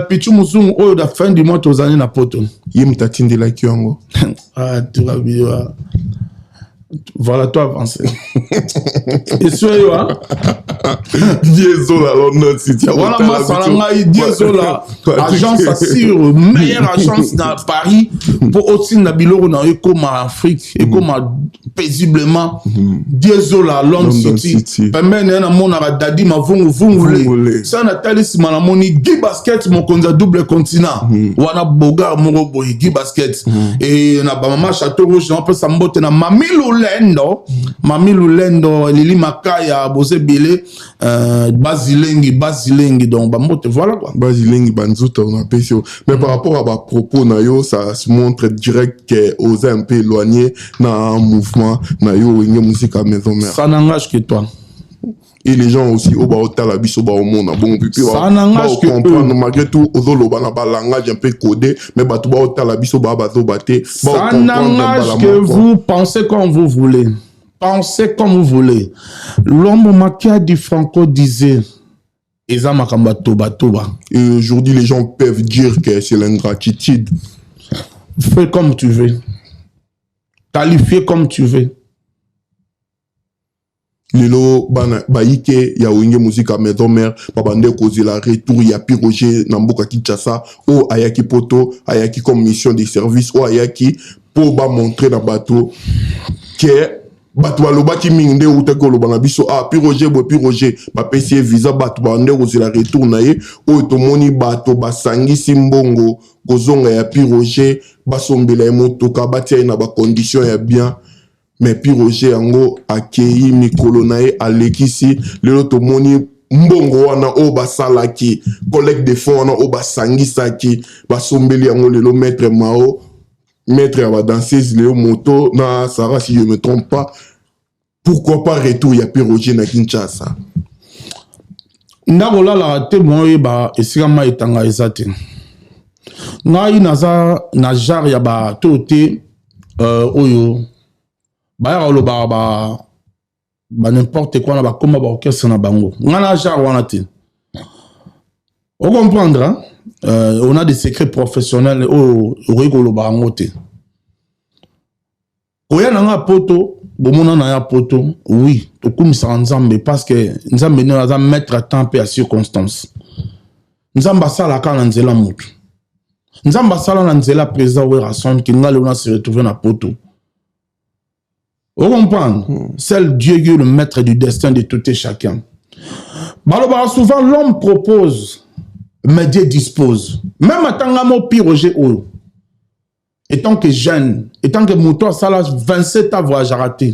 Pichu Musungu, oyo na fin du mois tozali na poto. Ye moto atindelaki yango? Ah, voilà, toi avance eswe yo. Diesola, London City. Wana masala ngai Diesola, agence assure, meilleure agence na Paris, mpo otinda biloko na yo ekóma Afrique, ekóma paisiblement. Diesola, London City. Pembeni ye namonaka Dadi Mavunguvungule. Sa natali nsima, namoni Guy Basket, mokonzi ya double continent wana, bogar moko boye, Guy Basket. E na bamama Château Rouge, naopesa mbote na Mami Lulendo, Mami Lulendo, Lili Makaya, boza ebele, Bazilengi, Bazilengi, donc bambote, voilà quoi. Bazilengi banzuta napesi yo. Mais par rapport à bapropos na yo, ça se montre direct que oza un peu éloigné na mouvement na yo Wenge Musica Maison Mère. Ça n'engage que toi. Et les gens aussi oyo baotala biso baomona bongo pipi Ça n'engage que comprendre. Malgré tout ozoloba na balangage un peu codé, mais bato baotala biso baa bazoba te. Ça n'engage que vous. Pensez comme vous voulez, pensez comme vous voulez. L'homme Makiadi Franco disait eza makambo ya tobatoba. Et aujourd'hui les gens peuvent dire que c'est l'ingratitude. Fais comme tu veux, qualifier comme tu veux. Lelo bana bayike ya Wenge Musica Maison Mère babande kozela retour ya Piroger na mboka Kinshasa, oyo ayaki poto, ayaki comme mission de service, oyo ayaki mpo bamontre na bato ke bato balobaki mingi nde eutaki koloba na biso: ah, Piroger boye, Piroger bapesi ye visa. Bato bande kozela retour na ye oyo tomoni bato basangisi mbongo kozonga ya Piroger, basombela ye motoka, batia ye na bacondition ya bien. Mais Piroger yango akei, mikolo na ye alekisi. Lelo tomoni mbongo wana oyo basalaki collecte de fonds wana oyo basangisaki, basombeli yango lelo maître Mao, maître ya badanseuse, lelo moto na Sarah, si je me trompe pas. Pourquoi pas retour ya Piroger na Kinshasa? Ndako olalaka te, mwa oyeba esika mai etanga eza te. Ngai naza na genre ya bato te oyo bayaka kolobaka. Ba n'importe quoi na bakoma ba orchestre na bango. Nga na genre wana te. O comprendre, hein? On a des secrets professionnels oyo okoki koloba yango te. Koya na nga poto, bomona na ya poto, oui, tokumisaka Nzambe parce que Nzambe nde aza maître à temps mpe ya circonstance. Nzambe asalaka na nzela motu. Nzambe asala na nzela président Werrason ki nga lelo na se retrouver na poto. O comprendre? Seul Dieu qui est le maître du destin de tout et chacun. Balobaka souvent, l'homme propose, mais Dieu dispose. Même atanga mo Pi Roger oyo. Étant que jeune, étant que moto asala 27 ans voyagera te.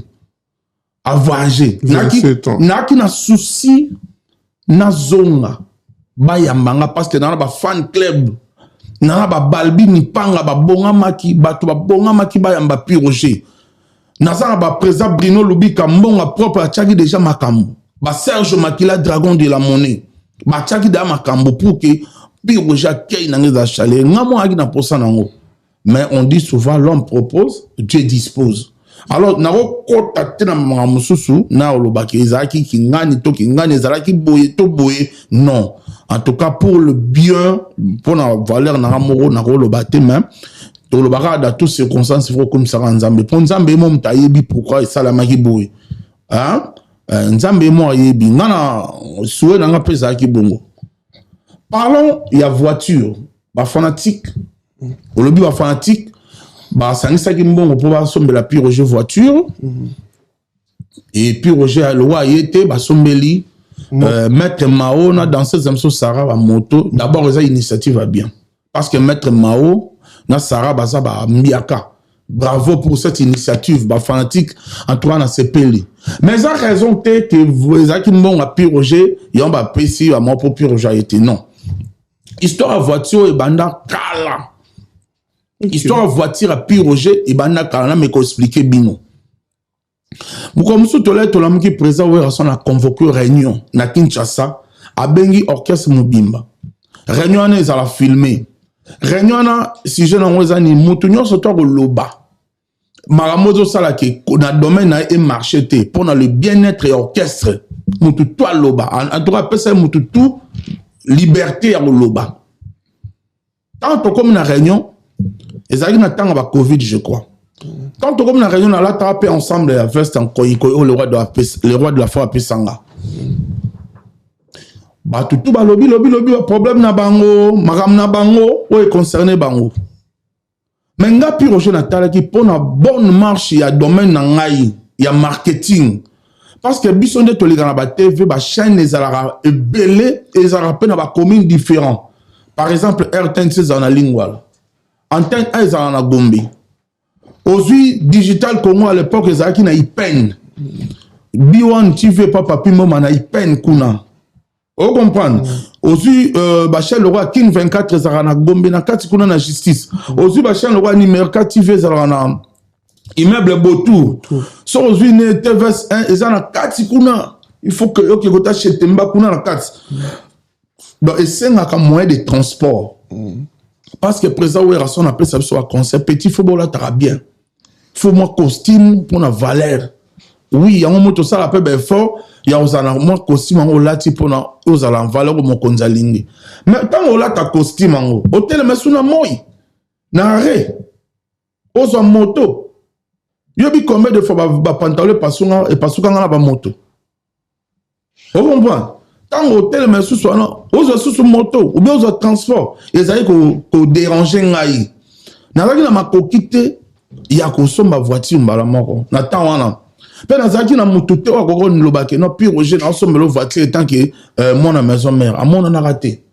A voyager. 27 ans. Naki na souci nazonga bayambanga parce que nana ba fan club, nana ba balbi mipanga babongamaki, bato babongamaki bayamba Pi Roger. Naza na baprésident Bruno Lubika mbongo propre atiaki déjà makambo, baserge Makila, dragon de la monnaie, batiaki déjà makambo pour que Pi Roger akei nango eza chaleur. Nga mo ayaki na posa nango, mais on dit souvent, l'homme propose, Dieu dispose. Alors nakokɔta te na makambo mosusu na olobaki ezalaki kingani to kingani, ezalaki boye to boye. Non, en tout cas pour le bien, mpona valeur nanga moko, nakoloba te, mais tolobaka dans toutes circonstances, il faut okomisaka Nzambe, mpo Nzambe ye mo moto ayebi pourquoi esalamaki boye, hein? Nzambe ye mo ayebi. Nga na souhait na nga mpe ezalaki bongo. Parlons ya voiture. Bafanatique, olobi bafanatique basangisaki mbongo mpo basombela Pi Roger voiture. Et Pi Roger lokola aye te, basombeli maître Mao na danseuse na biso Sara bamoto. D'abord eza initiative ya bien parce que maître Mao na Sara baza bambiaka. Bravo pour cette initiative, bafanatique, en tout cas na sepeli. Mais eza raison te ke ezalaki mbongo ya Pi Roger yango bapesi bamwa mpo Pi Roger aye te. Non, histoire ya voiture oyo ebanda kala. Histoire ya voiture ya Pi Roger ebanda kala. Na meko expliquer bino. Mokolo mosusu tolai tolamuki, président Werrason a convoqué réunion na Kinshasa, abengi orchestre mobimba. Réunion wana ezala filmé. Réunion wana, sujet nango eza nini? Motu nyonso to akoloba makambo ezosalaka na domaine na ye emarche te, mpo na le bien-être ya orchestre, motu to aloba. En tout cas apesa ye motu tout liberté ya koloba. Ntango tokomi na réunion, ezalaki na ntango ya bacovid, je crois. Quand tokomi na réunion, nalataka mpe ensemble ya veste en koyikoyi oyo le roi de la forêt apesanga. Bato tu balobi lobi lobi baproblème na bango, makambo na bango oyo econcerne bango. Mais nga Pi Roger natalaki mpo na bonne marche ya domaine na ngai ya marketing, parce que biso nde toleka na batv, bachaîne ezalaka ebele, ezalaka mpe na bacommune différent. Par exemple RTNC ezala na Lingwala, Antenne A ezala na Gombe, ozwi Digital Congo, à l'époque ezalaki na Ipen, B1 TV, papa Pimboma na Ipen kuna, ocomprendre. Ozwi bachaîne lokola Kin 24 ezalaka na Gombe na kati kuna na justice. Ozwi bachaîne lokola Nimerka TV ezalaka na immeuble Botour. So ozwi ne TVS 1 eza na kati kuna, il faut que oke kota Chetemba kuna na kati. Donc esengaka moyen de transport parce que président Werrason apesa biso baconseil: petit, faut bolataka bien, faut mwa costume mpona valeur. Oui, yango moto osala mpe baeffort ya kozala na mwa costume yango olati mpona ozala en valeur oyo mokonzi alingi. Mais ntango olata costume yango, otelema su na moi na arrêt, ozwa moto. Yobi combien de fois bapantalon epasukanga na bamoto, ocomprendre? Ntango otelema lisusu wana, ozwa lisusu moto ou bien ozwa transport, ezali kodéranger ngai. Nazalaki na makoki te ya kosomba voiture mbala moko na ntango wana, mpe nazalaki na motu te oyo akoki kolobaki: no, Pi Roger, naosombela voiture étant que mwana maison mère amonanaka te.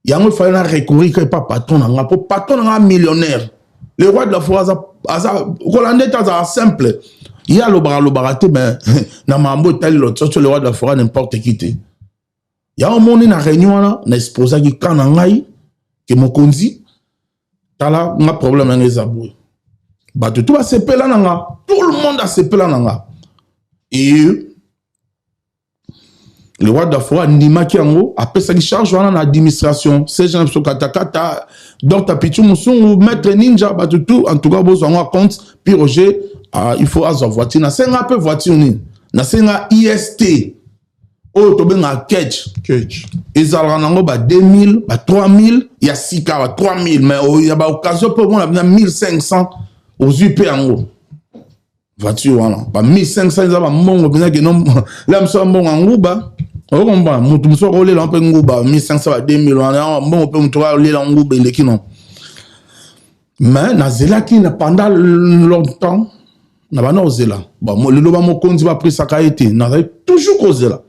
Yango efali na recourir ka epa patron na nga, mpo patron na nga millionnaire, le roi de la forêt, aza aza kolanda ete azala simple. Ye alobaka alobaka te, mais na makambo etali lototo, le roi de la forêt n'importe qui te. Yango moni na réunion wana, na exposaki ka na ngai ke mokonzi, tala nga, problème na nga eza boye. Bato tu basepela na nga, tout le monde asepela na nga. Et le roi de la forêt andimaki yango, apesaki charge wana na administration, cg na biso katakata, Dr Pichu Musungu, maître Ninja, bato tout. En tout cas bozwa yango compte, Pi Roger, il faut azwa voiture. Nasenga mpe voiture nini? Nasenga IST oyo tobengaka ketch, ezalaka nango ba 2000, ba 3000 ya sika, ba 3000, mais oyo ya ba occasion mpe omona bina 1500, ozwi mpe yango voiture wana ba 1500. Eza bambongo mpenza keno la mosu ya mbongo ya nguba, okomba motu mosusu akolela mpe nguba 1500, ba 2000 wana mbongo mpe motu akolela nguba eleki. Non, mais nazelaki na pendant longtemps na banda kozela. Bon, lelo bamokonzi bapesaka ye te, nazali toujours kozela.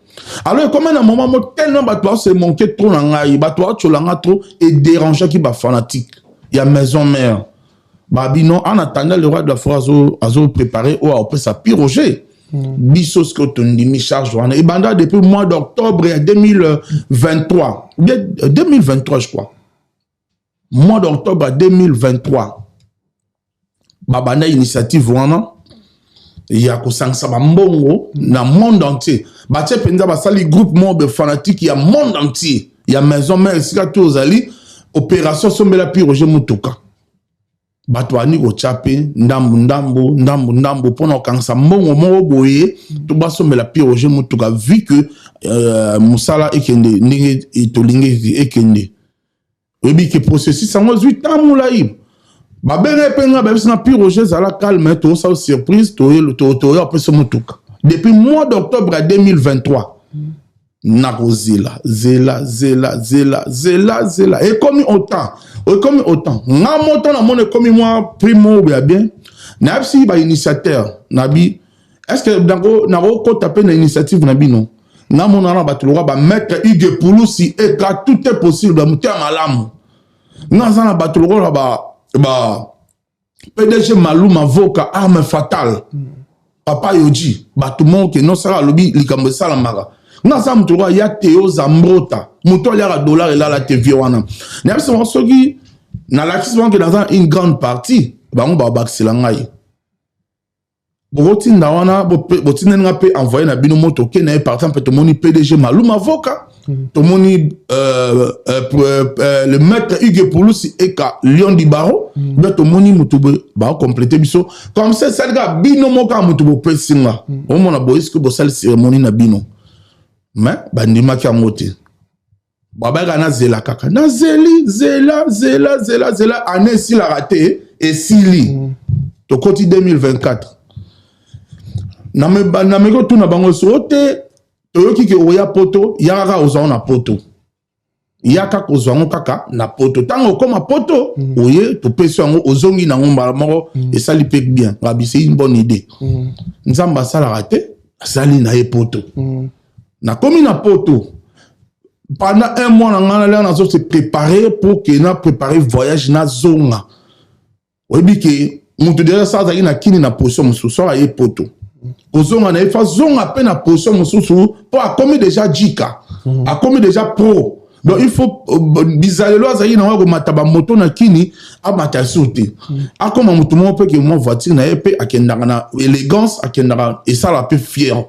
Alors ekomi na moment mo tellement bato baose manque trop na ngai, bato baotyola nga trop, edérangeaki bafanatique ya Maison Mère. Babino, en attendant, le roi de la forêt azo préparé oyo aopesa Piroger. Biso sikoyo tondimi charge wana ebanda depuis mois d'octobre ya 2023, bien 2023 je crois, mois d'octobre ya 2023 babanda initiative wana ya kosangisa bambongo na monde entier. Batie mpenza, basali groupe moko bafanatique ya monde entier ya Maison Mère, esika to ozali, opération sombela Piroger motuka. Bato bandi kotya mpe ndambu ndambu ndambu ndambu mpona kokangisa mbongo moko boye to basombela Piroger motuka, vu que mosala ekende ndenge tolingi ekende. Oyebi ke processus yango ezwi ntango molai. Babengai mpe nga, bayebisi nga: "Piroger, ezala calme, tozosala surprise, toya opesa motuka." Depuis mois d'octobre ya 2023 nakozela, zela, zela, zela, zela, zela, ekomi autant, ekomi autant. Nga moto namoni ekomi mwa prix moko ya bien. Nayebisi bainitiateur nabi: "Est ce que nakokota mpe na initiative na bino?" Nga mona na bato lokwa bamaître Hugue Pulusi eka, tout est possible, bamoto ya malamu. Nga aza na bato lokola ba PDG Maluma Voka, arme fatale, papa Yoji, bato moko ke nosala alobi likambo esalamaka. Nga aza moto lokola ya Teo Zambrota, moto aliaka dollar elala te. Vie wana nayebisi bango, soki nalakisi bango ke naza une grande partie, bango babakisela ngai. Bokotinda wana, botindeli nga mpe envoyé na bino moto oke na ye. Par exemple, tomoni PDG Maluma Voka, tomoni le maître Hugue Pulusi eka Lion du Barreau, mpe tomoni motu boye bakocompléter biso comme ça. Esali kaka bino moko kaka motu bopesi nga, omona boye soki bosali cérémonie na bino. Mais bandimaki yango te, babayaka nazela kaka, nazeli, zela, zela, zela, zela, ane esilaka te, esili, tokoti 2024. Nameki otuna bango so te, toyoki ke oya poto, ya kaka ozwa na poto, ya kaka ozwa yango kaka na poto. Ntango okóma poto, oye, topesi yango, ozongi nango mbala moko, esali mpe bien. Ngabi c'est une bonne idée. Nzambe asalaka te, asali na ye poto. Nakomi na poto pendant un mois na ngai, nalia, nazo se préparer pour ke na préparer voyage nazonga. Oyebi ke moto déjà sa azalaki na kini na position mosusu, soki aye poto, kozonga na ye fa zonga mpe na position mosusu, mpo akomi déjà jika, akomi déjà pro. Donc il faut bizalelo azalaki nango ya komata bamoto na kini, amata sur te, akoma motu moko mpe ke mwa voiture na ye mpe akendaka na élégance, akendaka, esala mpe fier.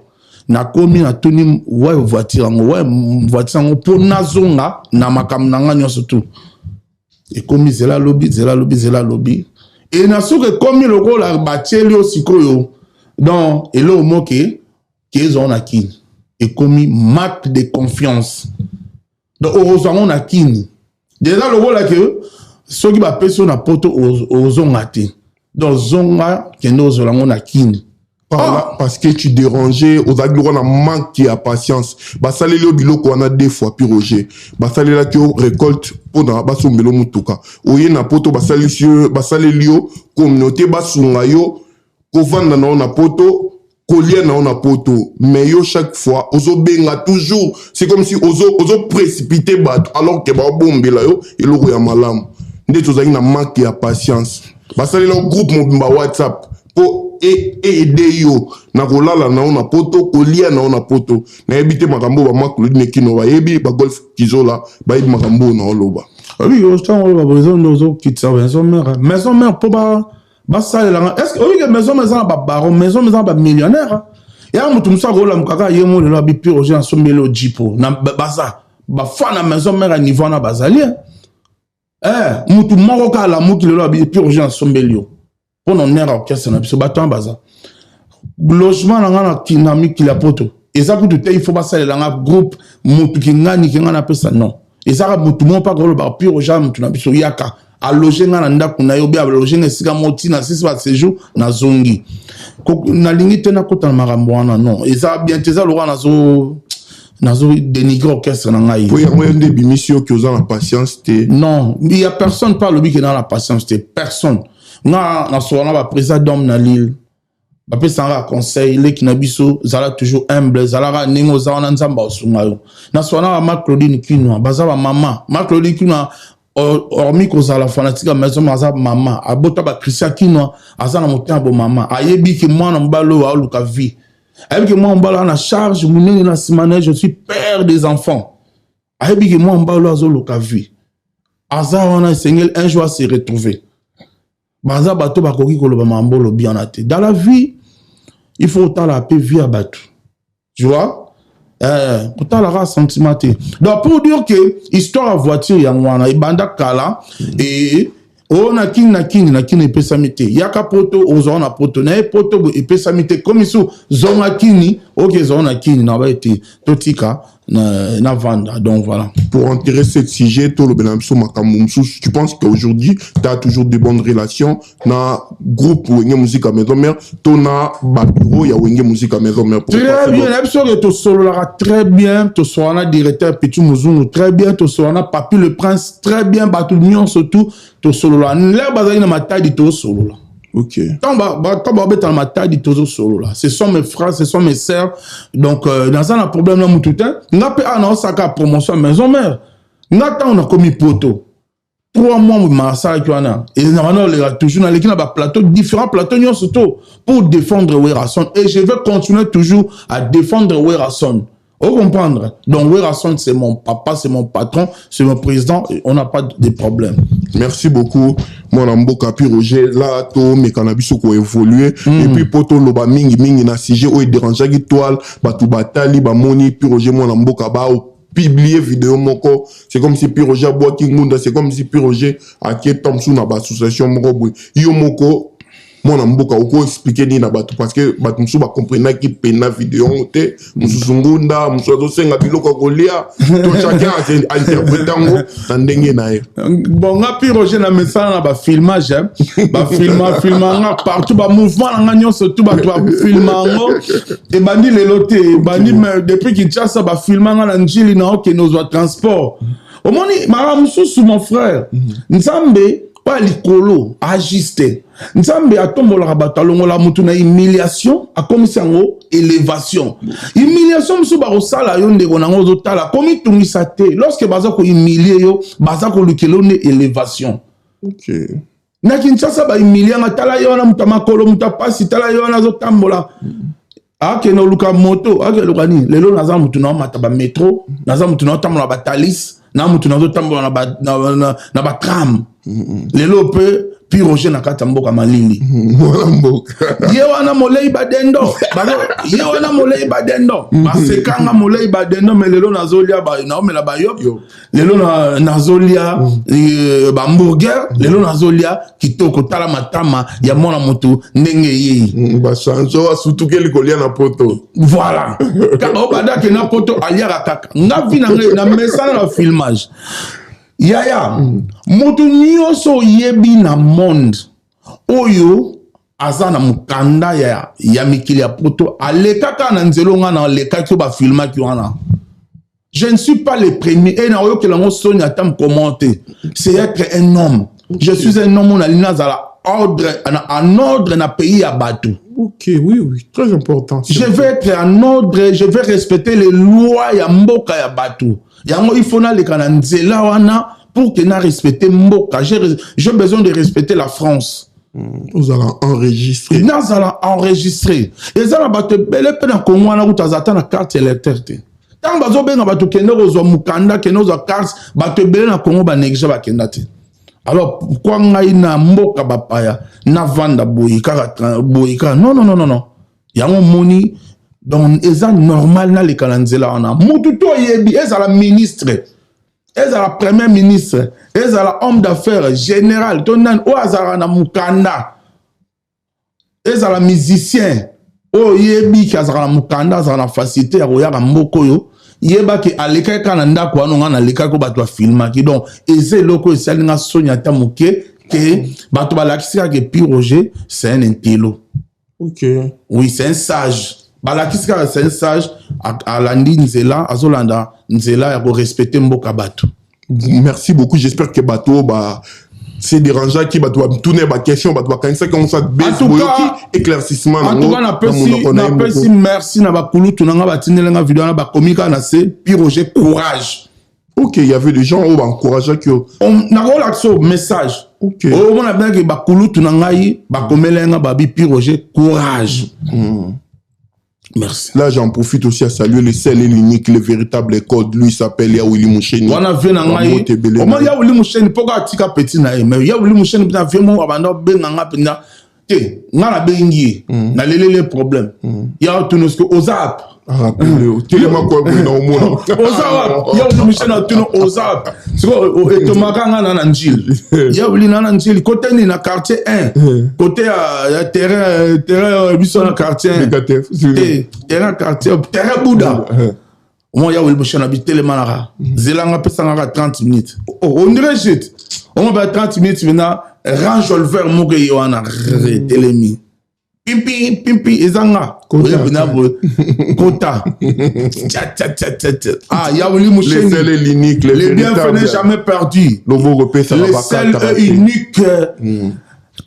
Nakomi, natuni: "Wa voiture yango, wa voiture yango?" Mpo nazonga na makambo na nga nyonso tu. Ekomi zela lobi, zela lobi, zela lobi, e na soki ekomi lokola batieli yo sikoyo. Donc eloko moke ke ezwa na kini ekomi manque de confiance. Donc okozwa yango na kini déjà lokola ke soki bapesi yo na poto, ozonga te. Donc zonga, kende ozwela yango na kini. Par là, parce que tu dérangeais, ozalaki lokola na manque ya patience. Basaleli yo biloko wana deux fois, puis Roger, basalelaki yo récolte mpona basombela yo motuka, oye na poto, basalisi yo, basaleli yo communauté, basunga yo kovanda na yo na poto, kolia na yo na poto. Mais yo, chaque fois ozobenga toujours, c'est comme si ozo ozoprécipiter bato alors ke baobombela yo eloko ya malamu. Nde tozalaki na manque ya patience. Basalela yo groupe mobimba WhatsApp mpo eaider yo na kolala na yo na poto, kolia na yo na poto. Nayebi te makambo oyo bama Claudine Kino bayebi, bagolf Kizola bayebi makambo oyo na oloba. Oyebi, ntango oloba bozo nde ozokitisa Maison Mère. Maison Mère mpo basalelanga, est ce que oyebi ke Maison Mère eza na babaron, Maison Mère eza na bamillionnaire? Ya moto mosusu akolamuka kaka ye mo lelo abi: "Piroger, nasombeli yo jipo." Na baza bafa na Maison Mère ya niveau wana bazali. Motu moko kaka alamuki lelo abi: "Piroger, nasombeli yo," mpo na honneur ya orchestre na biso. Bato wana baza. Logement na nga na mikili ya poto eza kutu te. Il faut basalela nga groupe mutu kingani ke nga napesa. Non, ezaka mutu moko mpaka olobaka pure ja mutu na biso yaka aloge nga na ndako na ye, obe aloge nga esika moko ntina sisi baséjour nazongi. Nalingi te nakota na makambo wana. Non, eza bien te, eza lokola nazo dénigrer orchestre na ngai. Po yango nde ebimisi yo ke oza na patience te. Non, il y a personne pas alobi ke na patience te, personne. Nga nasola na baprésident d'homme na Lille, bapesanga conseil: leki na biso, zala toujours humble, zalaka ndenge oza wana, Nzambe aosunga yo. Nasola na bama Claudine Kinwa, baza bamama. Ma Claudine Kinwa, hormis kozala fanatique ya maison, aza mama, abota bachristien Kinwa, aza na motema bomama. Ayebi ke mwana mobali oyo aoluka vie, ayebi ke mwana mobali aza na charge monene na nsima na ye. Je suis père des enfants. Ayebi ke mwana mobali oyo azoluka vie, aza wana, esengeli un jour ase retrouver. Baza bato bakoki koloba makambo olobi wana te. Dans la vie, il faut otala mpe vie ya bato, tu vois, kotalaka sentiment te. Donc pour dire que histoire ya voiture yango wana ebanda kala. E oyo na kini, na kini, na kini epesami te. Yaka poto, ozwa na poto na ye, poto boye epesami te. Komi su zonga kini, oke ezwa na kini na ba ete totika na vanda. Donc voilà. Pour enterrer ce sujet, tolobela biso makambo mosusu. Tu penses qu'aujourd'hui tu as toujours de bonnes relations na groupe Wenge Musique Maison Mère to na babureau ya Wenge Musique Maison Mère? Très bien. Na biso ke tosololaka très bien. Tosolola na directeur Pitu Mozungu très bien, tosolola na Papi le Prince très bien, bato nyonso tu tosolola. Lere bazali na Matadi, tosolola. Ntango babeta na Matadi, tozosolola. Ce sont mes frères, ce sont mes sœurs. Donc naza na problème na mutu te. Nga mpe awa naosaka promotion ya Maison Mère. Nga ntango nakomi poto, 3 mois masalaki wana, na wana oleka toujours, naleki na baplateau, différents plateaux nyonso to pour défendre Werason, et je vais continuer toujours à défendre Werason. Vous comprendre? Donc Werason, c'est mon papa, c'est mon patron, c'est mon président, on n'a pas de problème. Merci beaucoup, mwana mboka Pi Roger. Là, tomeka na biso koévoluer. Et puis, po toloba mingi mingi na sujet oyo dérangeaki toile, bato batali, bamoni Pi Roger mwana mboka ba publier vidéo moko, c'est comme si Pi Roger abwaki ngunda, c'est comme si Pi Roger aketa mosusu na baassociation moko boye. Yo moko mwana mboka, okoexpliquer nini na bato? Parce que bato mosusu bakomprenaki pena video yango te. Mosusu ngunda, mosusu azosenga biloko ya kolia, to chacun ainterpréter yango na ndenge na ye. Bon, nga Pi Roger, na mesala na bafilmage, bafilma filma nga partout, bamouvement na nga nyonso tu bato bafilma yango. Ebandi lelo te, ebandi depuis Kinshasa. Bafilma nga na Njili, na okende ozwa transport. Omoni makambo mosusu, mon frère, Nzambe oyo ya likolo ajuste. Nzambe atombolaka bato, alongola motu na humiliation, akomisi yango élévation. Humiliation mosusu bakosala yo, ndeko nango ozotala, komitungisa te. Lorsque baza kohumilie yo, baza kolukela yo nde élévation. Na Kinshasa bahumilianga: tala ye wana, moto ya makolo, moto apasi, tala ye wana azotambola, akende oluka moto, akende oluka nini. Lelo naza motu naomata bametro, naza motu naotambola batalis, na motu nazotambola na batram. Lelo mpe Pi Roger na kati ya mboka malili. Mwana mboka. Ye wana molei badendo, ye wana molei badendo, basekanga molei badendo. Me lelo nazolia, naomela bayop, lelo nazolia bahamburger, lelo nazolia kitoko. Tala matama ya mwana motu ndenge eyei. Bachange asutukeli kolia na poto. Voilà, kaka obandaki na poto, aliaka kaka. Nga vi na ngai na mesana na filmage yaya. Moto nyonso oyebi na monde oyo aza na mokanda ya mikili ya poto alekaka na nzela nga na alekaki oyo bafilmaki wana. Je ne suis pas le premier e nakoyokela yango soni ata mokoma te. C'est être un homme. Je suis un homme oyo nalingi nazala ordre, en ordre na pays ya bato. Ok, oui, très important. Je vais être en ordre, je vais respecter les lois ya mboka ya bato. Yango il faut naleka na nzela wana pour que na respecter mboka. J'ai besoin de respecter la France. Ozala enregistré. Nazala enregistré. Eza na bato ebele mpe na Kongo wana kuta aza ata na carte électeur te. Ntango bazobenga bato, kende kozwa mokanda, kende kozwa carte, bato ebele na Kongo banéglige, bakenda te. Alors pourquoi ngai na mboka bapaya navanda boye kaka, boye kaka? Non, non, non, non, non. Yango moni, donc eza normal naleka na nzela wana. Mutu to oyebi, ezala ministre, ezala premier ministre, ezala homme d'affaires, général to nani oyo azalaka na mokanda, ezala musicien Oyo oyebi ke azalaka na mokanda, azalaka na facilité ya koyaka mboka oyo, yebaki alekaki kaka na ndako wana nga nalekaki oyo bato bafilmaki. Donc eza eloko oyo esali nga soni ata moke te. Bato balakisi kaka Pi Roger, c'est un intello. Oui, c'est un sage. Balakisi kaka c'est un sage, alandi nzela, azolanda nzela ya korespecter mboka bato. Merci beaucoup. J'espère que bato ba se dérangeaki, bato batuna baquestion, bato bakanisaki yango sa boyoki éclaircissement. En tout cas, napesi merci na bakulutu na nga batindelenga video wana, bakomi kaka na se: "Pi Roger, courage." Ok, il y avait des gens oyo baencourageaki yo. Nakolakisa o message. Omona bien bakulutu na ngai bakomelenga babi: "Pi Roger, courage." Merci. Là, j'en profite aussi à saluer le seul et l'unique, le véritable code. Lui s'appelle Yawili Moucheni. Wana vie na ngai. Oma Yawili Moucheni poko atika petit na ye, mais Yawili Moucheni pina vie mo abanda benga nga pina te, nga na bengi ye. Nalelele problème. Ya tunu ce que oza Telema kwa boye na omona. Oza wapi? Yawili Moucheni atunu oza wapi? Siko etomaka nga na Njili. Yawili na Njili côté nini? Na quartier 1. Côté ya terrain biso na quartier 1. Te, terrain quartier terrain Bouda. Omoi Yawili Moucheni abi telemanaka. Zelanga pesangaka 30 minutes. On dirait shit. Omoi ba 30 minutes maintenant, Range Rover moko ye wana telemi. Pimpi pimpi, eza nga oya mpena boye kota ah Yawuli Musheni. Le seul et l'unique, le le bienfait n'est jamais perdu. Loboko pesaka. Le seul et unique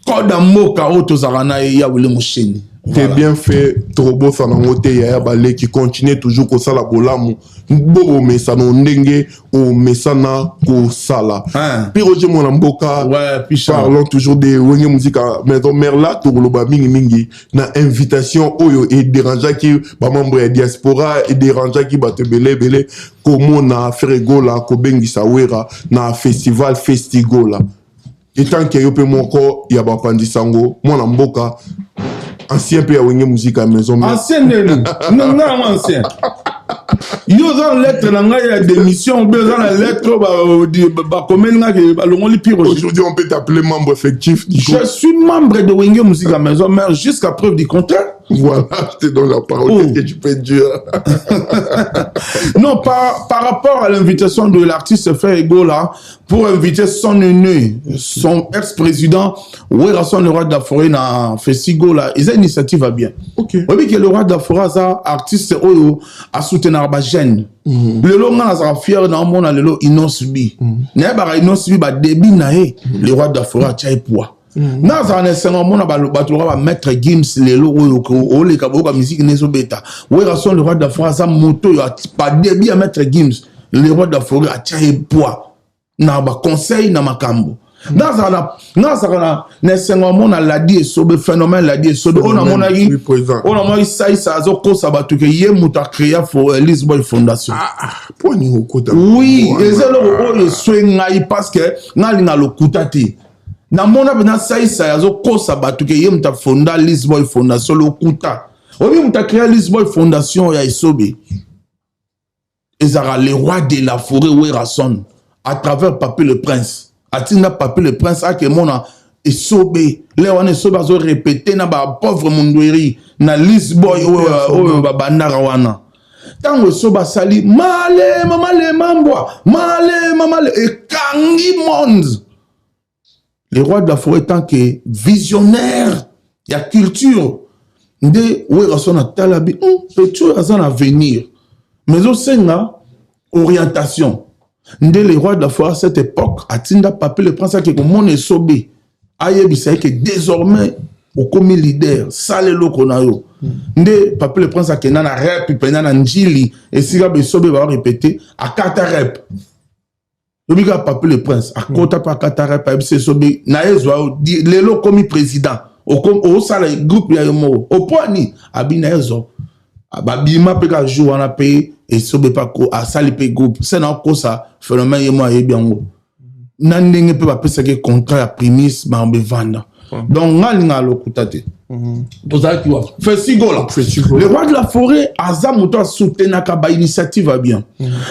code ya mboka oyo tozalaka na ye, Yawuli Musheni. Te bien fait, tokobosana yango te. Yaya, baleki, continue toujours kosala bolamu, bokomesana ndenge omesana kosala. Pi Roger, mwana mboka, parlons toujours de Wenge Musica Maison Mère. La tokoloba mingimingi na invitation oyo edérangeaki bamembre ya diaspora, edérangeaki bato ebele ebele, komona Ferre Gola kobengisa Wera na festival Festigola. Etanke yo mpe moko ya bapanzisa yango, mwana mboka, ancien mpe ya Wenge Musica ya Maison Mère. Ancien nini? Nga yango ancien? Yo oza na lettre na ngai ya démission mpe oza na lettre oyo bakomeli nga ke balongoli Pi Roger. Aujourd'hui, on peut t'appeler membre effectif du Je suis membre de Wenge Musica Maison Mère jusqu'à preuve du contraire. Voilà, je te donne la parole. Oh. Qu'est-ce que tu peux dire? Non, par rapport à l'invitation de l'artiste Ferre Gola pour inviter son aîné, son ex-président, Werrason, le roi de la forêt, na Festigola, ils ont une initiative à bien. Oui, que le roi de la forêt, ça, artiste oyo, a soutenir ba jeune. Lelo nga nazala fier na omona lelo Innoss'B. Nayebaka Innoss'B ba début na ye, le roi de la forêt atia ye poids. Nazala na esengo omona bato loka bamaître Gims lelo oyo oleka boyoka musique ne ezobeta. Werrason le roi de la forêt aza moto oyo badébut ya maître Gims, le roi de la forêt atia ye poids na baconseil na makambo. Nazala na esengo omona Ladi Esobe, phénomène Ladi Esobe oyo namonaki, oyo namonaki Saisa azokosa bato ke ye moto acréa Lisboy Fondation. Oui, eza eloko oyo eswe ngai parce que ngai alinga lokuta te. Namona mpenza Saisai azokosa bato ke ye moto afonda Lisboy Fondation. Lokuta. Oyebi moto acréa Lisboy Fondation ya Esobe ezalaka le roi de la forêt Werrason à travers Papi le Prince. Atinda Papi le Prince akemona Esobe le wana Esobe azorépéter na bapauvre Mundweri na Lisboy oyo babandaka wana. Ntango Esobe asali malema malema mbwa malema male ekangi monde, le roi de la forêt, tant que visionnaire ya culture nde Werrason atala bi petit oyo aza na avenir mais ezosenga orientation. Nde le roi de la forêt à cette époque atinda Papi le Prince ake komona Esobe, ayebisa ye ke désormais okomi leader, sala eloko na yo. Nde Papi le Prince akenda na rep mpenza na Njili esika Besobe barépéter, akata rep. Oyebi kaka Papi le Prince akota mpe akata rep, ayebisa Esobe na ye: "Zwa lelo okomi président, osala groupe ya yo moko opwani." Abi na ye zwa, babima mpe kaka jour wana mpe Esobe mpe asali mpe groupe se na okosa phénomène ye mo ayebi yango na ndenge mpe bapesaki contrat ya Primus, makambo evanda. Donc nga alingaka lokuta te. Tozalaki wapi? Festigola. Le roi de la forêt aza moto asoutenaka bainitiative ya bien.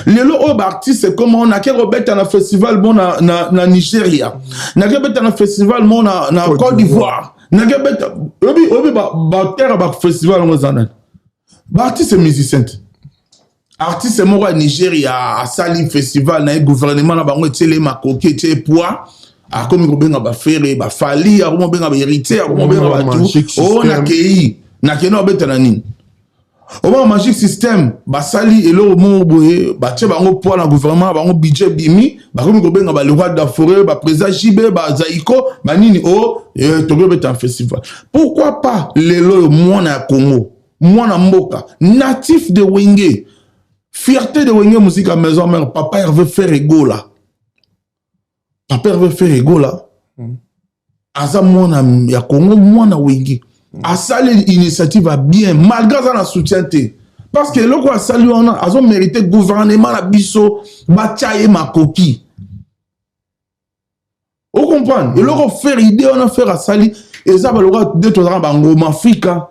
Lelo oyo baartiste koma nake kobeta na festival mo na Nigeria, nake kobeta na festival mo na Côte d'Ivoire. Nake beta oyebi oyebi batere ba bafestival yango eza nani? Baartiste musicien te. Artiste moko ya Nigeria asali festival na ye, gouvernement na bango etiele ye makoki, etie ye poids, akomi kobenga baFerre, baFally, akomi kobenga baHéritier, akomi kobenga bato. O nakei nakei na obeta na nini? Obanga Magic System basali eloko moko boye, batie bango poids na gouvernement bango, budget bimi, bakomi kobenga ba le roi de la forêt, baprésident JB, bazaiko, banini o tokoki obeta festival. Pourquoi pas lelo oyo mwana ya Congo, mwana mboka, natif de Wenge, fierté de Wenge Musica Maison Mère, papa Hervé Ferre Gola, papa Hervé Ferre Gola aza mwana ya Congo, mwana Wenge, asali initiative ya bien malgré aza na soutien te, parce que eloko asali wana azomérite gouvernement na biso batia ye makoki. Ocomprendre eloko Ferre, idée wana Ferre asali eza baloka nde tozalaka bangoma Afrika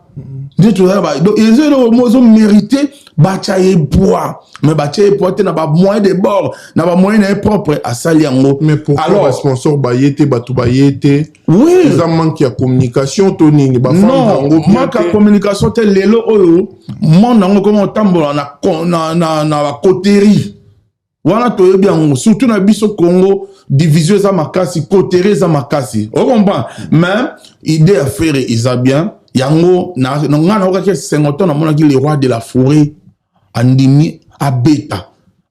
nde tozalaka. Donc eza eloko moko ezomérite batia ye poids, mais batia ye poids te na bamoyen de bord, na bamoyen na ye propre asali yango. Mais pourquoi Alors basponsor baye te, bato baye te? Oui. Eza manque ya communication to nini? Non, manque ya communication te. Lelo oyo monde yango ekoma otambola na bacoterie wana, toyebi yango, surtout na biso Congo, division eza makasi, coterie eza makasi, ocomprendre. Mais idée ya Ferre eza bien. Yango ngai naokaki esengo to namonaki le roi de la forêt andimi abeta,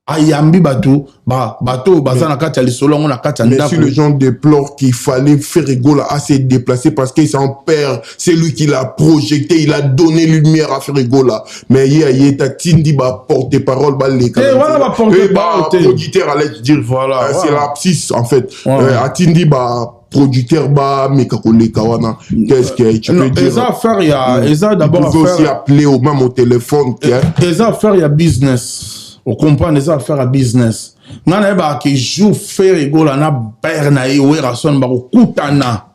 ayambi bato, bato oyo baza na kati ya lisolo yango na kati ya ndako. Si les gens déplorent qu'il fallait Ferre Gola à se déplacer parce que c'est un père, c'est lui qui l'a projeté, il a donné lumière à Ferre Gola. Mais il y a il tindi ba porte-parole ba les Voilà, ba porte-parole. Producteur allait dire. Voilà. C'est l'abscisse en fait. Atindi ba producteur ba meka koleka wana, qu'est-ce que tu peux dire? Eza affaire ya eza d'abord affaire aussi appeler au même au téléphone. Eza affaire ya business, ocomprendre, eza affaire ya business. Ngai nayebaka ke jour Ferre Gola na père na ye Werrason bakokutana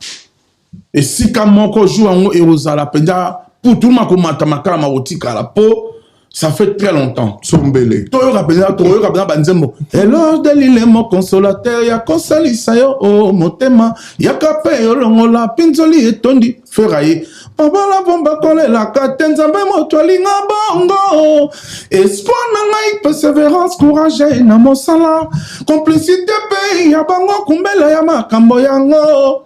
esika moko, jour yango ekozala mpenza putuma komata makala makotikala, mpo ça fait très longtemps. Sombele. Toyoka mpenza, tokoyoka mpenza banzembo éloge de lilemo, consolateur ya kosalisa yo o motema, yaka mpe yolongola mpinzoli etondi. Ferre ye babala vomba kolelaka te, Nzambe moto alinga bongo. Espoir na ngai, persévérance, courage na mosala, complicité mpe ya bango kumbela ya makambo yango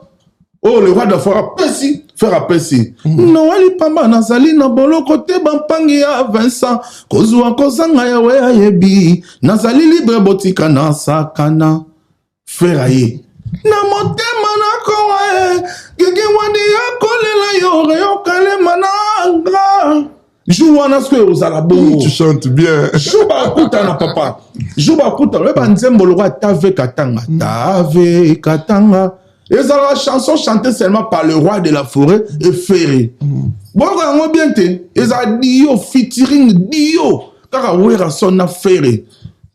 oyo le roi de forêt apesi, Ferre apesi. Noeli pamba nazali na boloko te, bampangi ya Vincent kozwa kozanga, yawe ayebi nazali libre, botika na sakana. Ferre ye na motema nakowa e gege wani yakolela yo reyokalema nanga jour wana soki ozala bongo. Tu chantes bien. Jour bakutana, papa, jour bakutana, oyeba nzembo lokola Tave Katanga. Tave Katanga ezalaka chanson chantée seulement par le roi de la forêt et Ferré. Boyoka yango bien te, ezala duo, featuring duo kaka Werrason na Ferré.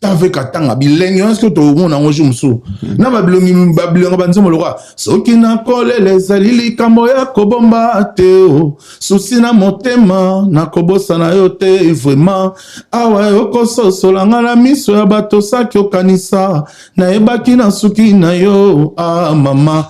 Tave Katanga bilenge wana soki tokomona yango jour mosusu na babilongi, babilongo banzembo lokola soki nakolela ezali likambo ya kobomba te o susi na motema nakobosana yo te vraiment awa yokososola nga na miso ya bato saki okanisa nayebaki na suki na yo a mama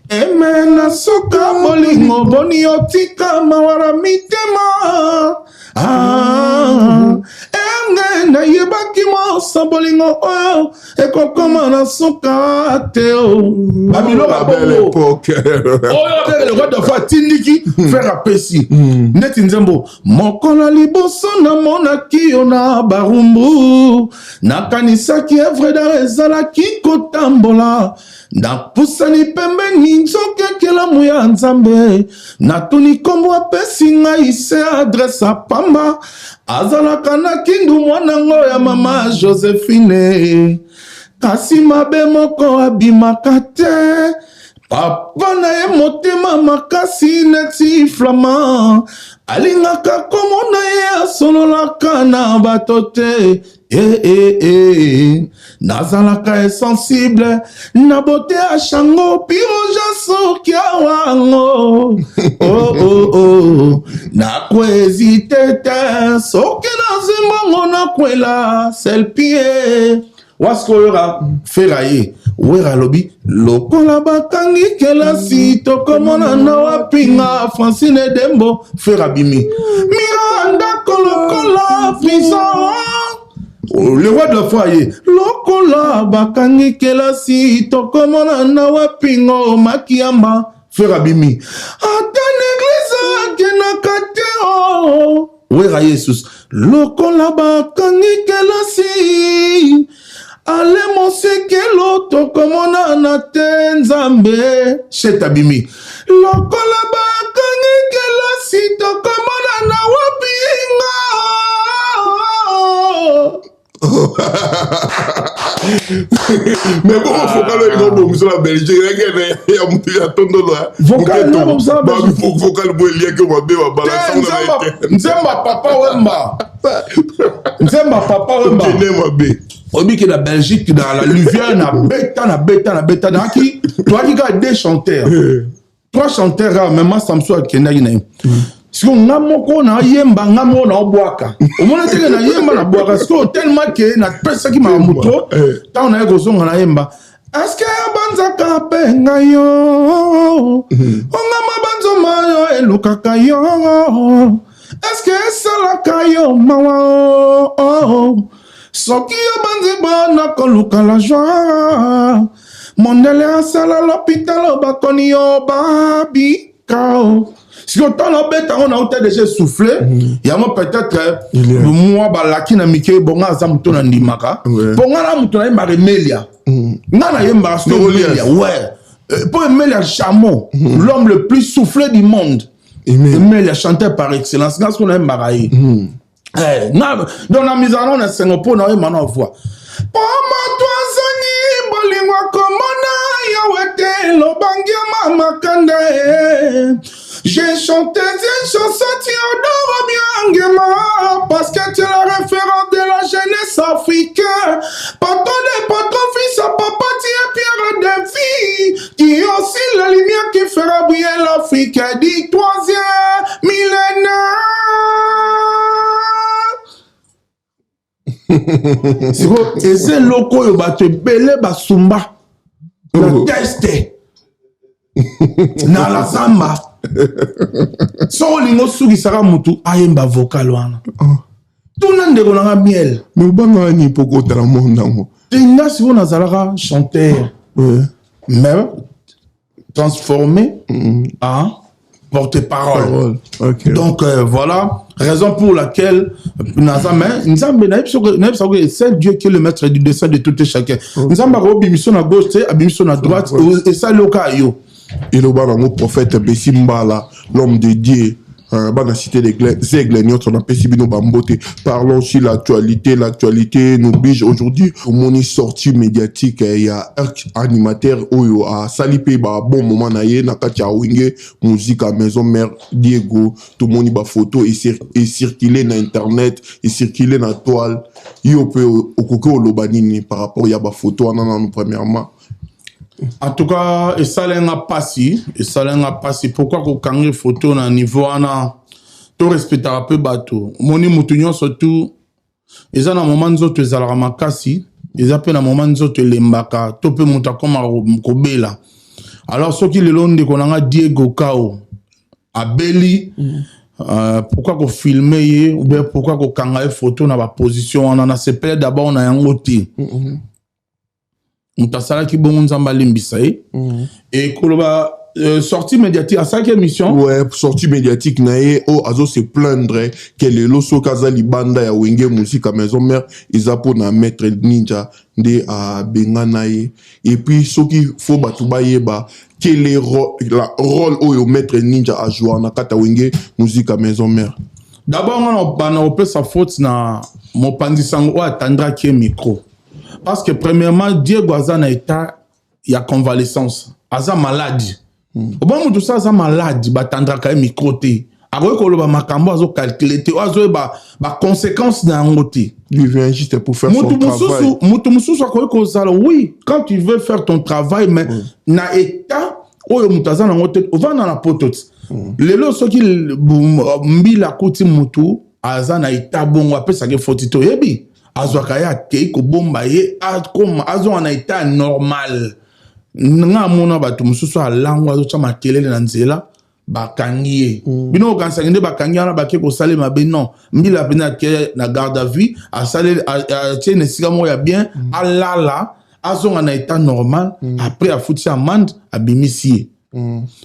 eme na suka bolingo boni otika mawara mitema ah, enge nayebaki mosa bolingo oyo ekokoma na suka te o babiloko La belle époque. Oyo abenge le roi de fois atindiki, Ferre apesi neti nzembo mokolo liboso namonaki yo na Barumbu, nakanisaki œuvre d'art ezalaki kotambola, napusani pembeni nzoka ekelamu ya Nzambe, natuni nkombo apesi ngai se adresse apamba, azalaka na Kindu, mwanango ya mama Josephine, kasi mabe moko abimaka te, papa na ye motema makasi neti flama, alingaka komona ye asololaka na bato te. E, e, e. Nazalaka insensible na bote ya shango piroja soki awango oh, oh, oh. Nakohésite te soki nazwi mbongo nakwela selfie wasiko oyoka Ferre ye. Wera alobi lokola bakangi kelasi tokomonana wapi nga Francine Dembo. Ferre abimi Miranda kolokola prison. Le roi de la foi ye lokola bakangi kelasi tokomonana wapi ngo Makiamba. Ferre abimi ata na église akendaka te o. Wera Yesus lokola bakangi kelasi ale mosekelo tokomonana te Nzambe. Shet abimi lokola bakangi kelasi tokomonana wapi nga. Mais bongo vocal oyo elingi obongisa na Belgique eyaki ya motu ya tondolo. Vocal na bongisa na Belgique. Vocal bo eliaki mabe. Nzemba Papa Wemba, nzemba Papa Wemba. Okende mabe. Oyebi ke na Belgique, na la Luvière, na beta, na beta, na beta, nayaki, toyaki kaka deux chanteurs, trois chanteurs kaka. Mema Samson akendaki na ye. Sikoyo nga moko nayemba, nga moko naobwaka, omona teke nayemba, nabwaka. Sikoyo tellement ke napesaki makambo to ntango naye kozonga, nayemba aske abanzaka mpe ngai yo ongama banzoma yo elukaka yo eske esalaka yo mawa o soki yo banzi bona koluka la joie mondele asala l'hôpital bakoni yo babika o. Sikoyo ntango obeta yango, nauta déjà essoufflé yango, peut-être mwa balaki na mike bonga aza moto na ndimaka mpo nga na moto nayembaka Emelia, nga nayembaka sikoyo Emelia, ouais, mpo Emelia Chameau, l'homme le plus soufflé du monde, Emelia chanteur par excellence, nga sikoyo nayembaka ye. Donc na mizala na esengo mpo na oyemba na voix mpo moto azangi bolingo akomona yawe te lobangi ya mamakanda e. J'ai chanté une chanson Théodore Biangema parce que tu es la référence de la jeunesse africaine. Patron des patrons, fils à papa, tu es pierre de vie. Tu es aussi la lumière qui fera briller l'Afrique du troisième millénaire. Sikoyo eza eloko oyo bato ebele basumba na teste na la zamba. Soki olingi osukisaka motu ayemba vocal wana, tuna ndeko nanga Miel. Mais obangaka nini mpo kotala monde yango? Te, nga sikoyo nazalaka chanteur mais transformé en porte-parole. Donc voilà, raison pour laquelle naza, mais Nzambe nayebisa ko c'est Dieu qui est le maître du destin de tout et chacun. Nzambe akobimiso na gauche te, abimiso na droite, esali oka yo. Eloba nango prophète Bessi Mbala, l'homme de Dieu. Bana cité des Aigles nyonso, napesi bino bambote. Parlons sur l'actualité. L'actualité nous oblige aujourd'hui. Omoni sortie médiatique ya animateur oyo asali mpe babon moment na ye na kati ya Wenge Musique ya Maison Mère, Diego. Tomoni bafoto ecircule na internet, ecircule na toile. Yo mpe okoki oloba nini par rapport ya bafoto wana nanu premièrement? En tout cas, esalenga mpasi, esalenga mpasi. Pourquoi kokange photo na niveau wana? Torespectaka mpe bato. Omoni, motu nyonso tu eza na moma nzoto ezalaka makasi, eza mpe na moma nzoto elembaka to mpe moto akómaka kobela. Alors soki lelo ndeko na nga Diego Kao abeli, pourquoi kofilme ye ou bien pourquoi kokanga ye photo na baposition wana? Nasepele d'abord na yango te. Moto asalaki bongo, Nzambe alimbisa ye. E koloba sortie médiatique, asalaki émission. Ouais, sortie médiatique na ye oyo azo se plaindre ke lelo soki aza libanda ya Wenge Musique Maison Mère, eza mpona Maître Ninja nde abengana ye. Et puis soki fo bato bayeba quel est la rôle oyo Maître Ninja ajoua na kati ya Wenge Musique Maison Mère. D'abord nga na bana kopesa faute na mopanzi sango oyo atandraki ye micro, parce que premièrement Diego aza na état ya convalescence, aza malade. Obona moto so aza malade, batandraka ye micro te. Akoki koloba makambo azocalcule te, oyo azoyeba baconséquence na yango te. Lui vient juste pour faire son travail. Moto mosusu akoki kozala, oui, quand tu veux faire ton travail, mais na état oyo moto aza nango te. Ovanda na poto ti lelo, soki mbila akuti motu aza na état bongo, apesaki foti te, oyebi. Azwaka ye, akei kobomba ye, akoma azonga na état normal. Nga amona bato mosusu alangwa, azotya makelele na nzela, bakangi ye. Bino okanisaki nde bakangi wana bake kosala mabe? Non, mbila mpenza ake na garde à vue, asali, atie na esika moko ya bien, alala, azonga na état normal. Après afuti amende, abimisi ye.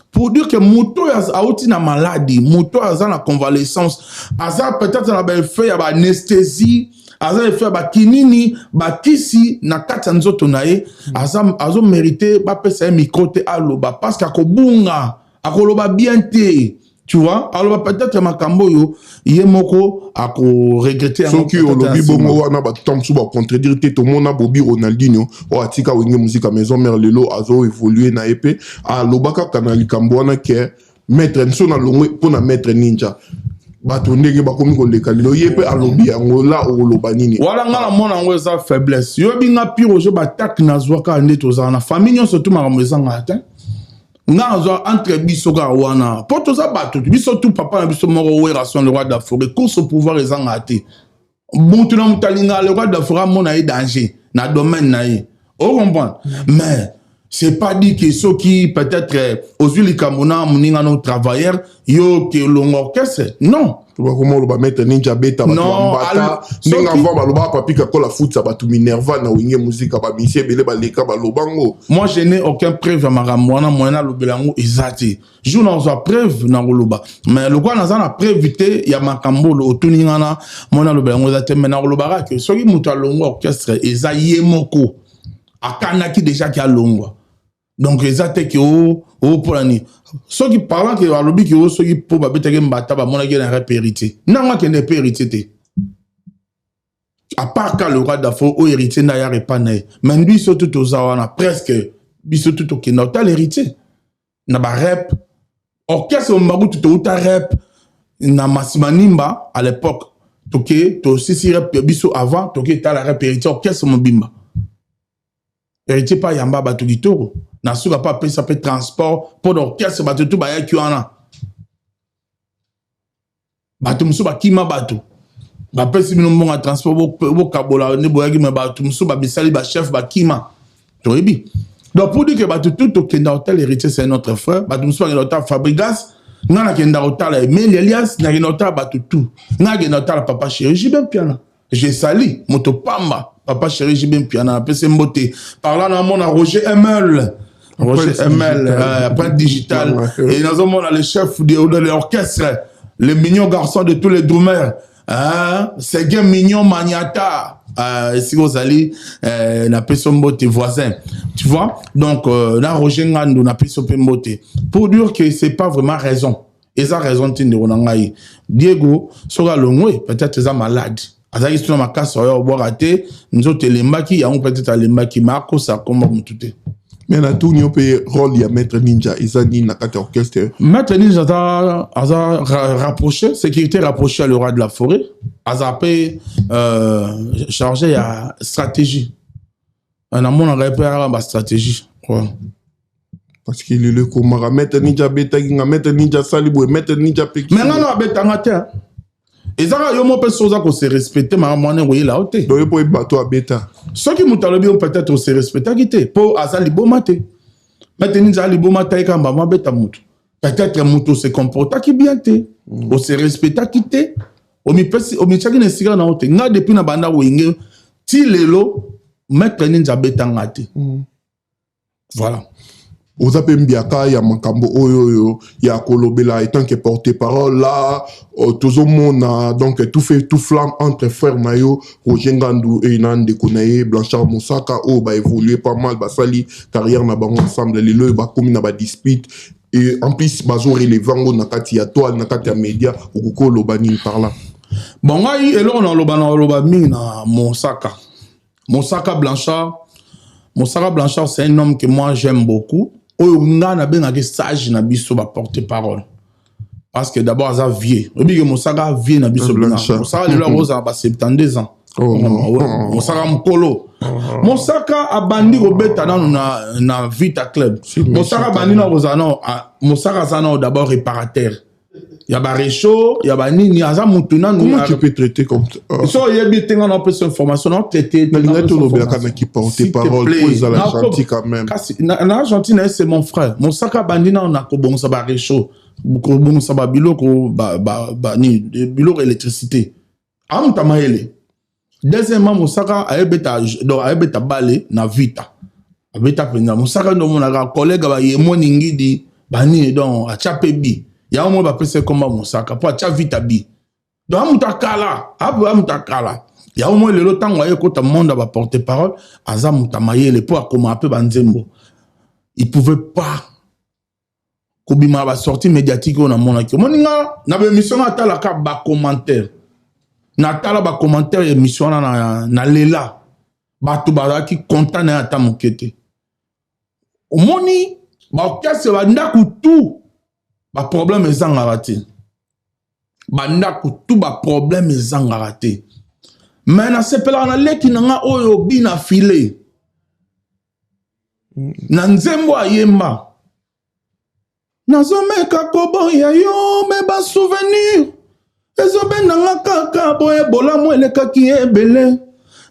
Pour dire que moto oyo auti na maladie, moto oyo aza na convalescence, aza peut-être na baeffet ya baanesthésie, aza effet ya bakinini, bakisi na kati ya nzoto na ye, aza azomérite bapesa ye micro te aloba, parce que akobunga, akoloba bien te, tu vois, aloba peut-être makambo oyo ye moko akoregretter yango. Soki peut-être olobi na nsima. Bongo wana bato ntango mosusu bacontredire te. Tomona Bobi Ronaldinho oyo atika Wenge Musica Maison Mère, lelo azo évolue na ye mpe aloba kaka na likambo wana ke maître nso na longwe mpo na Maître Ninja, bato ndenge bakomi koleka lelo, ye mpe alobi yango la. Okoloba nini? Wala nga namona yango eza faiblesse. Yoyebi nga Pire Roger, batake nazwa kaka nde tozala na famille nyonso tu, makambo ezangaka te. Nga nazwa entre biso kaka wana mpo toza bato biso tu, papa na biso moko Werrason, le roi d'Afrique. Course au pouvoir ezangaka te. Motu na moto alingaka le roi d'Afrique amona ye danger na domaine na ye, ocomprendre? Mais c'est pas dit que soki peut-être ozwi likambo na moninga no travailleur, yo ke olonga orchestre, non. Bakoma oloba Maître Ninja abeta bato bambata ndenge avant balobaka Papi Kakola futisa bato minerva na Wenge Musica, bamisi ebele baleka balobango. Moi, je n'ai aucun preuve ya makambo wana. Moyen nalobela yango eza te. Jour nazwa preuve, nakoloba. Mais lokola naza na preuve te ya makambo oyo otuni nga na moyen nalobela yango eza te. Mais nakolobaka ke soki moto alongwa orchestre, eza ye moko akanaki déjà ke alongwa. Donc eza te ke o mpona nini. Soki parlant ke alobi ke o soki mpo babetaki mbata, bamonaki na rep Héritier, nango akende mpe Héritier te, à part ka le roi d'Afro oyo Héritier nde ayaka epa na ye. Mais biso tu toza wana, presque biso tu tokenda otala Héritier na barep orchestre Mbakutu. Touta rep na Masimanimba à l'époque, toke tosisi rep biso avant, toke etala rep Héritier, orchestre mobimba. Héritier mpe ayamba bato kitoko na suka, mpe apesa mpe transport mpo na orchestre. Bato tu bayaki wana, bato mosusu bakima, bato bapesi bino mbongo ya transport, bokabola nde boyaki. Me bato mosusu babisali, bachef bakima, toyebi. Donc pour dire que bato tu tokenda hôtel Héritier, c'est notre frère. Bato mosusu bakenda hôtel Fabrigas, nga nakenda kotala Emeli Elias, nakenda kotala bato tu. Nga nakenda kotala papa chéri JB Mpiana, je sali moto pamba, papa chéri JB Mpiana, napesi mbote. Par là namona Roger ML, Roger ML, prince digital, et nazomona le chef de l'orchestre, le mignon garçon de tous les drummers, hein? Seguin Mignon Magnata, esika ozali, napesi yo mbote voisin, tu vois. Donc na Roger Ngando, napesi yo mpe mbote. Pour dire que c'est pas vraiment raison, eza raison te. Ndeko na ngai Diego, soki alongwe, peut-être eza malade, azalaki suna makasi oyo obwaka te, nzoto elembaki yango, peut-être alembaki, ma akosa komba motu te. Mais natuni yo mpe, rôle ya Maître Ninja eza nini na kati ya orchestre? Maître Ninja aza rapproché, sécurité rapproché à le roi de la forêt, aza mpe chargé ya stratégie. Namonaka ye mpe aka bastratégie, ouais. Parce que lelo ekomaka Maître Ninja abetaki nga, Maître Ninja asali boye, Maître Ninja apeki. Mais nga na abetanga te. Eza kaka yo mo mpe so oza kose respecte, makambo wana ekoyela yo te. Donc yo mpo oyeba bato abeta? Soki moto alobi yo, peut-être ose respectaki te, mpo aza liboma te. Maître Ninja aza liboma te, ayeka mbamo abeta motu. Peut-être moto ose comportaki bien te, ose respectaki te, omipesi, omitiaki na esika na yo te. Nga depuis na banda Wenge ti lelo, Maître Ninja abetanga te. Voilà. Oza mpe mbiaka ya makambo oyo ya kolobela étant que porte parole là, tozomona donc tout feu tout flamme entre frère na yo Roger Ngandu e na ndeko na ye Blanchard Mosaka, oyo baévolue pas mal, basali carrière na bango ensemble. Lelo oyo bakomi na badispute et en plus bazoreleve yango na kati ya toile, na kati ya média. Okoki oloba nini par là? Bon, ngai eloko na oloba mingi na Mosaka, Mosaka Blanchard. Mosaka Blanchard, c'est un homme que moi j'aime beaucoup, oyo nga nabengaki sage na biso baporte parole, parce que d'abord aza vieux. Oyebi ke Mosaka vieux na biso. Mosaka lelo akozala ba 72 ans. Oh, Mosaka mokolo, Mosaka abandi kobeta nanu na Vita Club. Mosaka abandi na kozala nano, Mosaka aza nano d'abord réparateur. Ya baréchaud, ya banini, aza mutu nanu. Comment tu peux traiter comme ça? So oyebi te, nga na opesa information na traité. Nalingai tolobelaka na ki porte parole po ezala gentil quand même. Kasi na gentil na ye, c'est mon frère Mosaka. Bandi nano na kobongisa baréchaud, kobongisa babiloko, nini, biloko électricité, amuta mayele. Deuxièmement, Mosaka ayebeta, donc ayebeta bale na Vita, abeta mpenza. Mosaka nde omonaka collègue bayemoni ngidi banini, donc atya mpe bi yango moi bapesa ekomba Mosaka mpo atya Vita bi. Donc amutu akala, apo amutu akala yango moi. Lelo ntango aye ekota monde ya baporte parole, aza moto mayele mpo akoma mpe banzembo. Il pouvait pas kobima na basortie médiatique oyo namonaki. Omoni nga na baémission nga atalaka bacommentaire, natala bacommentaire ya émission wana na lela, bato bazalaki content na ye ata moke te. Omoni baorchestre, bandako tu baproblème ezangaka te, bandako tu baproblème ezangaka te. Me nasepelaka na leki na nga oyo bina file na nzembo ayemba: "Nazomeka koboya yo, me basouvenir ezobendanga kaka boye, bolamu elekaki ebele,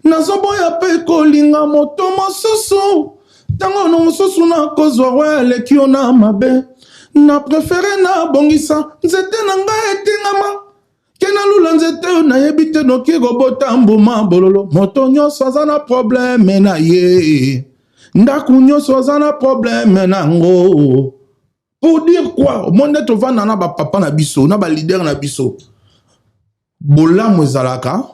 nazoboya mpe kolinga moto mosusu, ntango na mosusu nakozwa wa eleki yo na mabe, na préférer nabongisa nzete na ngai etengama ke nalula nzete oyo nayebi te noki kobota mbuma bololo. Moto nyonso aza na problème na ye, ndako nyonso aza na problème nango." Pour dire quoi? Omoni nde tovanda na bapapa na biso, na baleader na biso, bolamu ezalaka,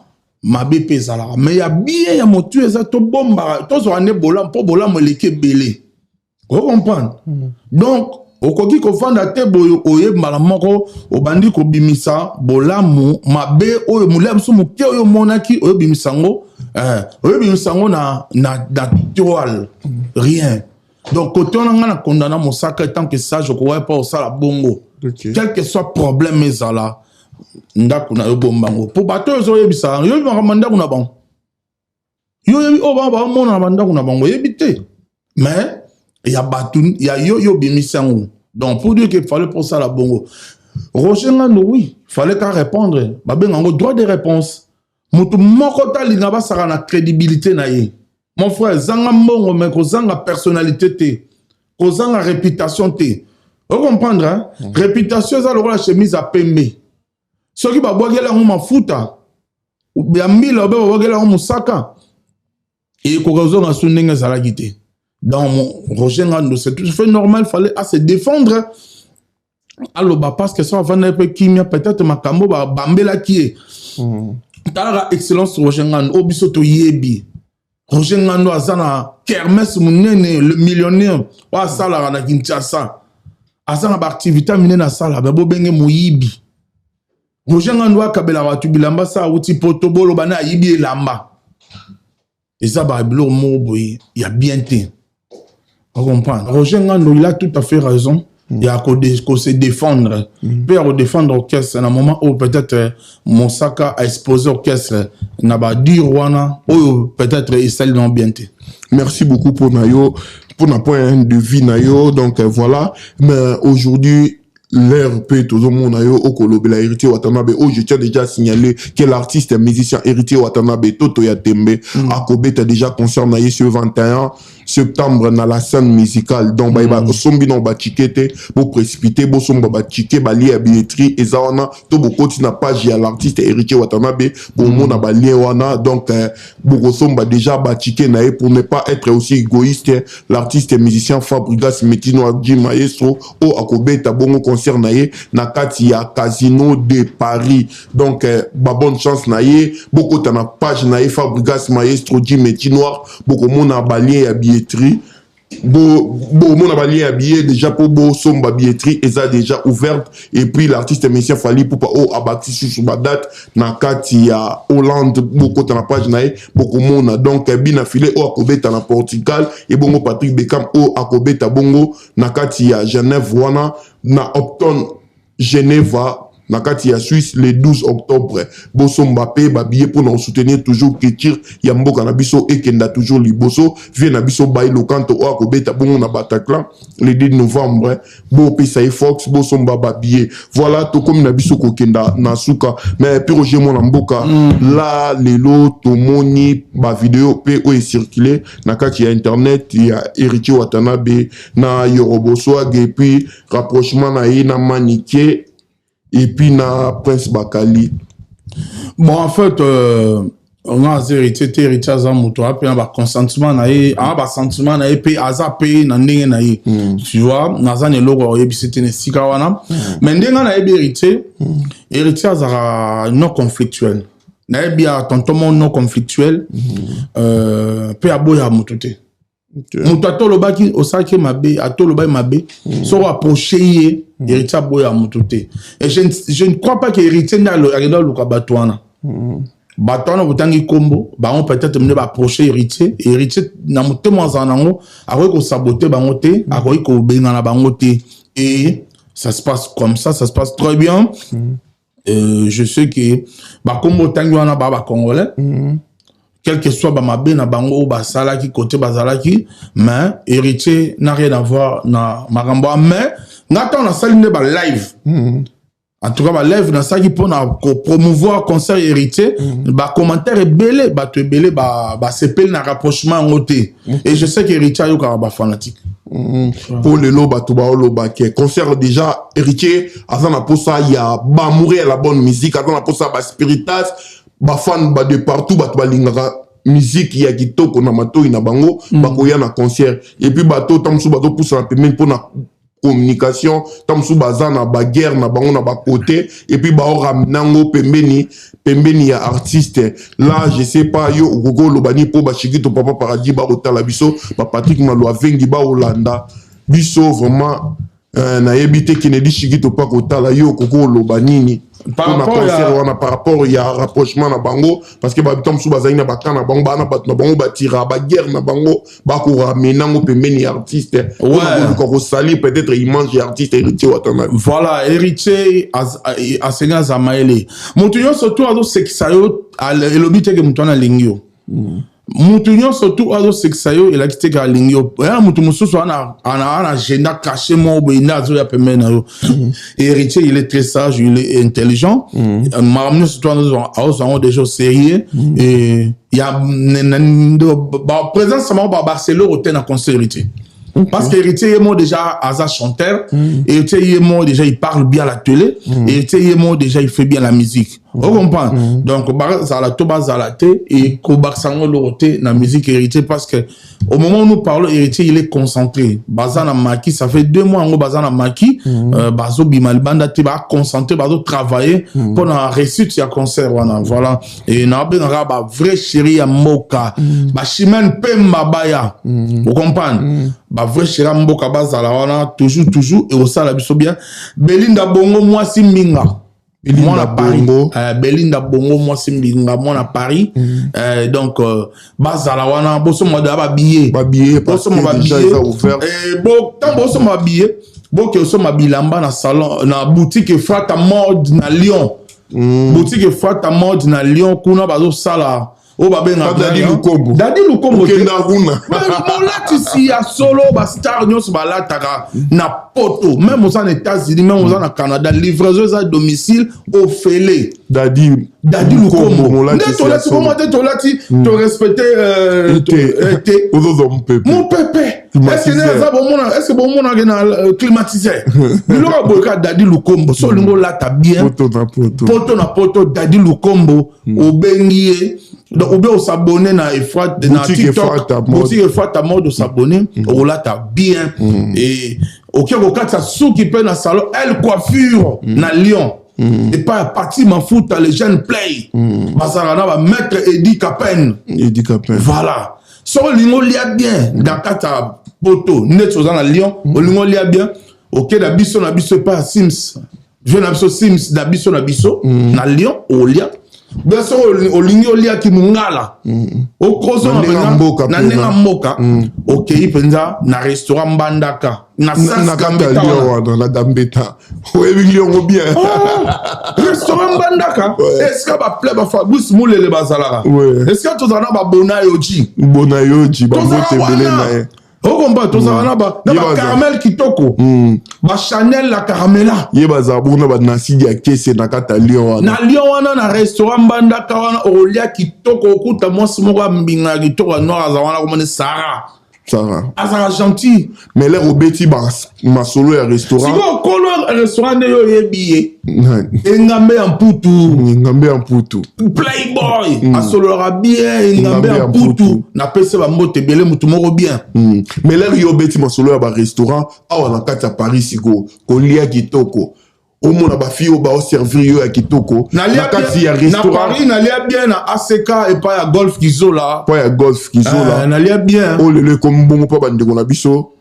mabe mpe ezalaka, me ya bien ya motu eza tobombaka, tozwaka nde bolamu mpo bolamu eleki ebele. Ocomprendre? Donc okoki kovanda te boye, oye mbala moko obandi kobimisa bolamu mabe oyo molia biso moke oyo omonaki, oyobimisa yango, oyobimisa yango na toile, rien. Donc kote wana, ngai na kondana Mosaka tant que sage, okoki mpa osala bongo. Quel que soit problème ezala ndako na yo, bombango mpo bato oyo ozoyebisa yoyebi makambo ya ndako na bango, yo oyebi oyo bango baomona na bandako na bango, oyebi te, mais ya bato ya yo, yo obimisi yango. Donc pour dire que fallait mpo osala bongo, Roger Ngando, oui, fallait ka répondre. Babenga yango droit de réponse. Motu moko talinga basaka na crédibilité na ye. Mon frère, zanga mbongo, mais kozanga personnalité te, kozanga réputation te. Ocomprendre, hein? Réputation eza lokola chemise ya pembe, soki babwakeli yango mafuta ya mbila obe babwakeli yango mosaka, ekoka kozonga su ndenge ezalaki te. Donc Roger Ngando, c'est tout à fait normal, fallait à se défendre, aloba, parce que so avandaki mpe kimia, peut-être makambo babambelaki ye. Talaka excellence Roger Ngando oyo biso toyebi. Roger Ngando aza na kermesse monene, le millionnaire oyo asalaka na Kinshasa, aza na baactivité minene asala. Me bobenge moyibi Roger Ngando akabelaka bato bilamba, sa awuti poto, boloba na ayibi elamba. Eza babiloko moko boye ya bien te. Ocomprendre? Roger Ngando, il a tout à fait raison ya kose défendre mpe ya kodéfendre orchestre na moment oyo peut-être Mosaka a exposé orchestre na badire wana oyo peut-être esali nango bien te. Merci beaucoup pour na yo, pour na point de vue na yo. Donc voilà, mais aujourd'hui l'air peut tozomona yo okolobela Héritier Watanabe. Oyo je tiens déjà à signaler que l'artiste musicien Héritier Watanabe, Toto ya Tembe, akobeta déjà concert na ye ce 21 septembre na la scène musicale. Donc bayeba osombi na baticket te, boprécipité bosomba baticket, balien ya billetterie eza wana to bokoti na page ya l'artiste Héritier Watanabe, bomona balien wana. Donc bokosomba déjà baticket na ye. Pour ne pas être aussi égoïste, l'artiste musicien Fabrigas Metino Adji Maestro oyo akobeta bongo concert na ye na kati ya Casino de Paris. Donc ba bonne chance na ye. Bokota na page na ye, Fabrigas Maestro Dji Metinoir, bokomona balien ya billetterie, bomona balien ya billet déjà mpo bosomba. Billetterie eza déjà ouverte. Et puis l'artiste musicien Fally Ipupa oyo abakisi susu badate na kati ya Hollande, bokota na page na ye, bokomona. Donc bina file oyo akobeta na Portugal, ebongo Patrick Beckham oyo akobeta bongo na kati ya Genève wana na Upton Geneva. na kati ya Suisse le 12 octobre. Bosomba pe ba billets pona ko soutenir toujours culture ya mboka na biso ekenda toujours liboso. Vieux na biso Bayi Lokanto oyo akobeta bongo na Bataclan le 2 novembre, bopesa ye Fox, bosomba ba billets. Voilà, tokomi na biso kokenda na suka. Mais Pi Roger mwana mboka, la lelo tomoni ba video pe oyo ecircule na kati ya internet ya Héritier Watanabe na Yorobo Swag et puis rapprochement na ye na Manike et puis na Prince Bakali. Bon, en fait, nga aza Héritier te. Héritier aza moto aza mpe na baconsentiment na ye, aza basentiment na ye mpe aza mpe na ndenge na ye, tu vois. Naza na eloko ya koyebisa te na esika wana, mais ndenge nga nayebi Héritier, Héritier azalaka non conflictuel. Nayebi ya tonton mo non conflictuel, mpe aboyaka moto te. Moto ata olobaki osalaki mabe, ata olobaki mabe, soki approche ye, Héritier aboyaka moto te. Et je ne crois pas que Héritier nde akenda oluka bato wana. Bato wana botangi nkombo bango, peut-être nde baapproche Héritier. Héritier na motema azala nango, akoki kosabote bango te, akoki kobengana bango te. Et ça se passe comme ça, ça se passe très bien. Je sais que bakombo otangi wana baa bacongolais, quel que soit bamabe na bango oyo basalaki kote bazalaki, mais Héritier n'a rien à voir na makambo. Mais nga ntango nasali nde balive, en tout cas balive nasalaki mpona kopromouvoir concert Héritier, bacommentaire ebele, bato ebele basepeli na rapprochement yango te. Et je sais que Héritier ayokaka bafanatique. Mpo lelo bato baoloba ke concert déjà, Héritier aza na mposa ya baamoureux ya la bonne musique, aza na mposa ya baspiritas, bafan ba de partout, bato balingaka musique ya kitoko na matoi na bango, bakoya na concert. Et puis bato ta mosusu bazopusana pembeni mpona communication, ta mosusu baza na baguerre na bango na bakote, et puis baoramena yango pembeni pembeni ya artiste. Là, je sais pas, yo okoki oloba nini mpo bashikito Papa Paradis bakotala biso, baPatrik Malo avengi baolanda biso vraiment, nayebi te, Kennedy Shikito mpa kotala yo, okoki oloba nini mpona concert wana par rapport ya rapprochement na bango? Parce que babita mosusu bazali na baka na bango, baa na bato na bango, batira baguerre na bango, bakoramena yango pembeni ya artiste mpona koluka kosali peut-être image ya artiste Héritier Watanabe. Voilà, Héritier asengi aza mayele. Moto nyonso tu azosekisa yo, elobi teke moto wana alingi yo. Mutu nyonso tu azosekisa yo, elaki te ke alingi yo. Ya mutu mosusu ana agenda caché moko boye nde azoya pembeni na yo. Héritier, il est très sage, il est intelligent. Makambo nyonso tu azozwa yango déjà au sérieux. Et ya présence moko babarcelone te na concert Héritier, parce que Héritier ye mo déjà aza chanteur, Héritier ye mo déjà il parle bien à la télé, Héritier ye mo déjà il fait bien la musique, o comprendre? Donc bazala to bazala te, ekobakisa yango eloko te na musique Héritier, parce que au moment où nous parlons, Héritier, il est concentré. Baza na maki, ça fait 2 mois yango baza na maki, bazobima libanda te, baconcentré, bazotravailler mpona réussite ya concert wana. Voilà. Et nabengaka bavrai chéri ya mboka, bachimene pemba baya, ocomprendre? Bavrai chéri ya mboka bazala wana toujours, toujours, ekosala biso bien. Belinda Bongo mwasi mbinga, mwana Paris, Belinda Bongo mwasi mbinga, mwana Paris. Donc bazala wana, bosomba da babillet. Bosomba babillet. Ntango bosomba babillet, boke osomba bilamba na salon, na boutique Efrata Mode na Lyon. Boutique Efrata Mode na Lyon, kuna bazosala oyo babengaka Dadi Lukombo. Dadi Lukombo. Okenda kuna. Molatisi ya solo, bastar nyonso balataka na poto, même oza na États-Unis, même oza na Canada, livraison eza domicile, ofele. Dadi. Dadi Lukombo nde tolati bongo te, tolati torespecte te. Ozozwa mopepe. Mopepe, est-ce nde aza bomona, est-ce bomonake na climatiseur, biloko ya boye? Kaka Dadi Lukombo. So olingi olata bien, poto na poto, poto na poto, Dadi Lukombo, obengi ye. Donc ou bien osabonne na Efrat na TikTok, boutique Efrata Mode, osabonne, okolata bien. Et oke kokatisa suki mpe na salon El Coiffure na Lyon, epai ya Pati Mafuta, le jeune play, bazalaka na bamaître Edi Capen. Edi Capen. Voilà. Soki olingi olia bien na kati ya poto, neti oza na Lyon, olingi olia bien, oke na biso na biso epai ya Sims, vieux na biso Sims, na biso na biso na Lyon, olia. Bien soki olingi oliaki mongala, okozonga mpenza na ndenge ya mboka, okei mpenza na restaurant Mbandaka na na Gambetta wana, na Gambetta, oyebi yango bien. Oh, restaurant Mbandaka, esika baplait baFabrice Mulele bazalaka, esika tozala na baBonayoji. Bonayoji, bambote ebele na ye. Okomba tozala na bacaramel kitoko, baChanel la caramela. Ye bazala bongo na banasidi ya kese na kati ya Lyon wana. Na Lyon wana, na restaurant Mbandaka wana, okolia kitoko, okuta mwasi moko ya mbinga ya kitoko ya noir aza wana, komoni Sara. Sara. Azala gentil. Mais l'heure obeti masolo ya restaurant, sikoyo kolo restaurant nde yo oyebi ye, Engambe ya Mputu. Engambe ya Mputu. Playboy, asololaka bien. Engambe ya Mputu, napesi bambote ebele, motu moko bien. Mais l'heure yo obeti masolo ya barestaurant awa na kati ya Paris, sikoyo kolia kitoko, omona bafille oyo baoservir yo ya kitoko na kati ya restaurant. Na Paris nalia bien na ACK, epai ya Golf Kizola. Epai ya Golf Kizola. Nalia bien. Oyo lelo ekomi bongo mpo bandeko na biso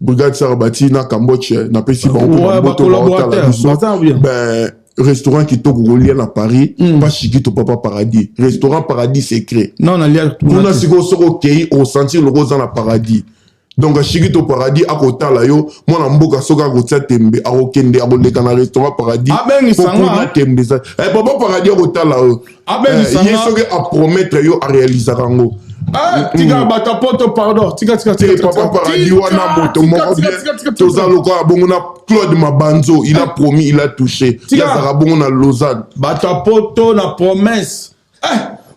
Brigade Sarabati na Cambodge, napesi bango mpo baotala biso. Ben, restaurant kitoko kolia na Paris, pa Shikito, papa Paradis, restaurant Paradis Secret. Non, nalia. Kuna sikoyo soki okei, osentir loko oza na paradis. Donc Shikito Paradis akotala yo, mwana mboka. Soki akotia tembe, akokende, akoleka na restaurant Paradis. Abengisanga. Tembe eza, papa Paradis akotala yo. Ye soki apromettre yo, aréalisaka yango. Tika bato poto, pardon, tika, tika. Tika papa Paradis wana, moto moko bien. Toza lokola bongo na Claude Mabanzo, il a promis, il a touché. Ye azalaka bongo na Lausanne. Bato ya poto na promesse,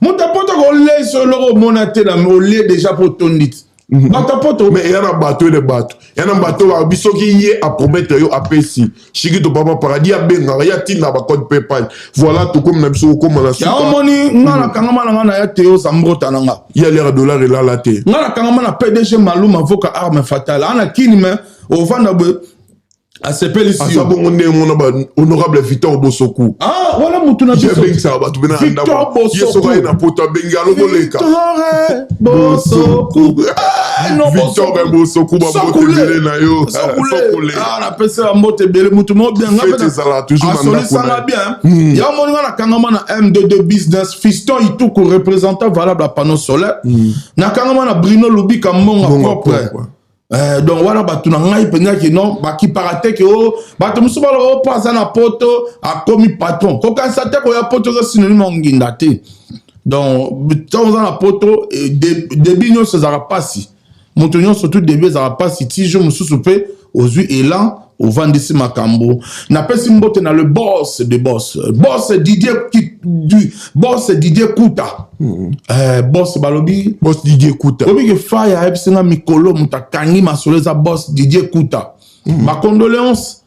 moto ya poto kolesa eloko omona te, na olie déjà mpo otondi ti. Bato ya poto. Mais eya na bato ene, bato ya na bato balobi soki ye apromettre yo, apesi. Shikito, papa Paradis, abengaka ye, atinda bacode PayPal. Voilà, tokomi na biso kokóma na suka. Yango omoni nga nakangama na nga na ya Teo Zambrota na nga. Ye aliaka dollar elala te. Nga nakangama na PDG Maluma, avoka arme fatale ana kini, me ovanda boye, asepelisi. Aza bongo ndenge mona ba honorable Victor Bosoku. Ah, wana mutu na biso. Abengisaka bato mpe na ndako. Ye soki aye na poto, abengi alokoleka. Bosoku. Victor Bosoku, bambote ebele na yo. Napesi bambote ebele, mutu moko bien. Fete ezalaka toujours na ndako. Asolisanga bien. Ya omoni nga nakangama na M22 Business, Fiston Ituku, représentant valable ya panneau solaire. Nakangama na Bruno Lubika, mbonga propre. Donc wana bato na ngai mpenza ke non, bakipaka te ke o bato mosusu baloba o mpo aza na poto, akomi patron. Kokanisa te koya poto eza synonyme ya nginda te. Donc ntango oza na poto, début nyonso ezalaka mpasi, moto nyonso tout début ezalaka mpasi, ti jour mosusu mpe ozwi élan, ovandisi makambo. Napesi mbote na le boss de boss, boss Didier, du boss Didier Kuta. Boss balobi. Boss Didier Kuta. Oyebi ke Faya ayebisi nga mikolo, moto akangi masolo eza boss Didier Kuta. Bacondoléance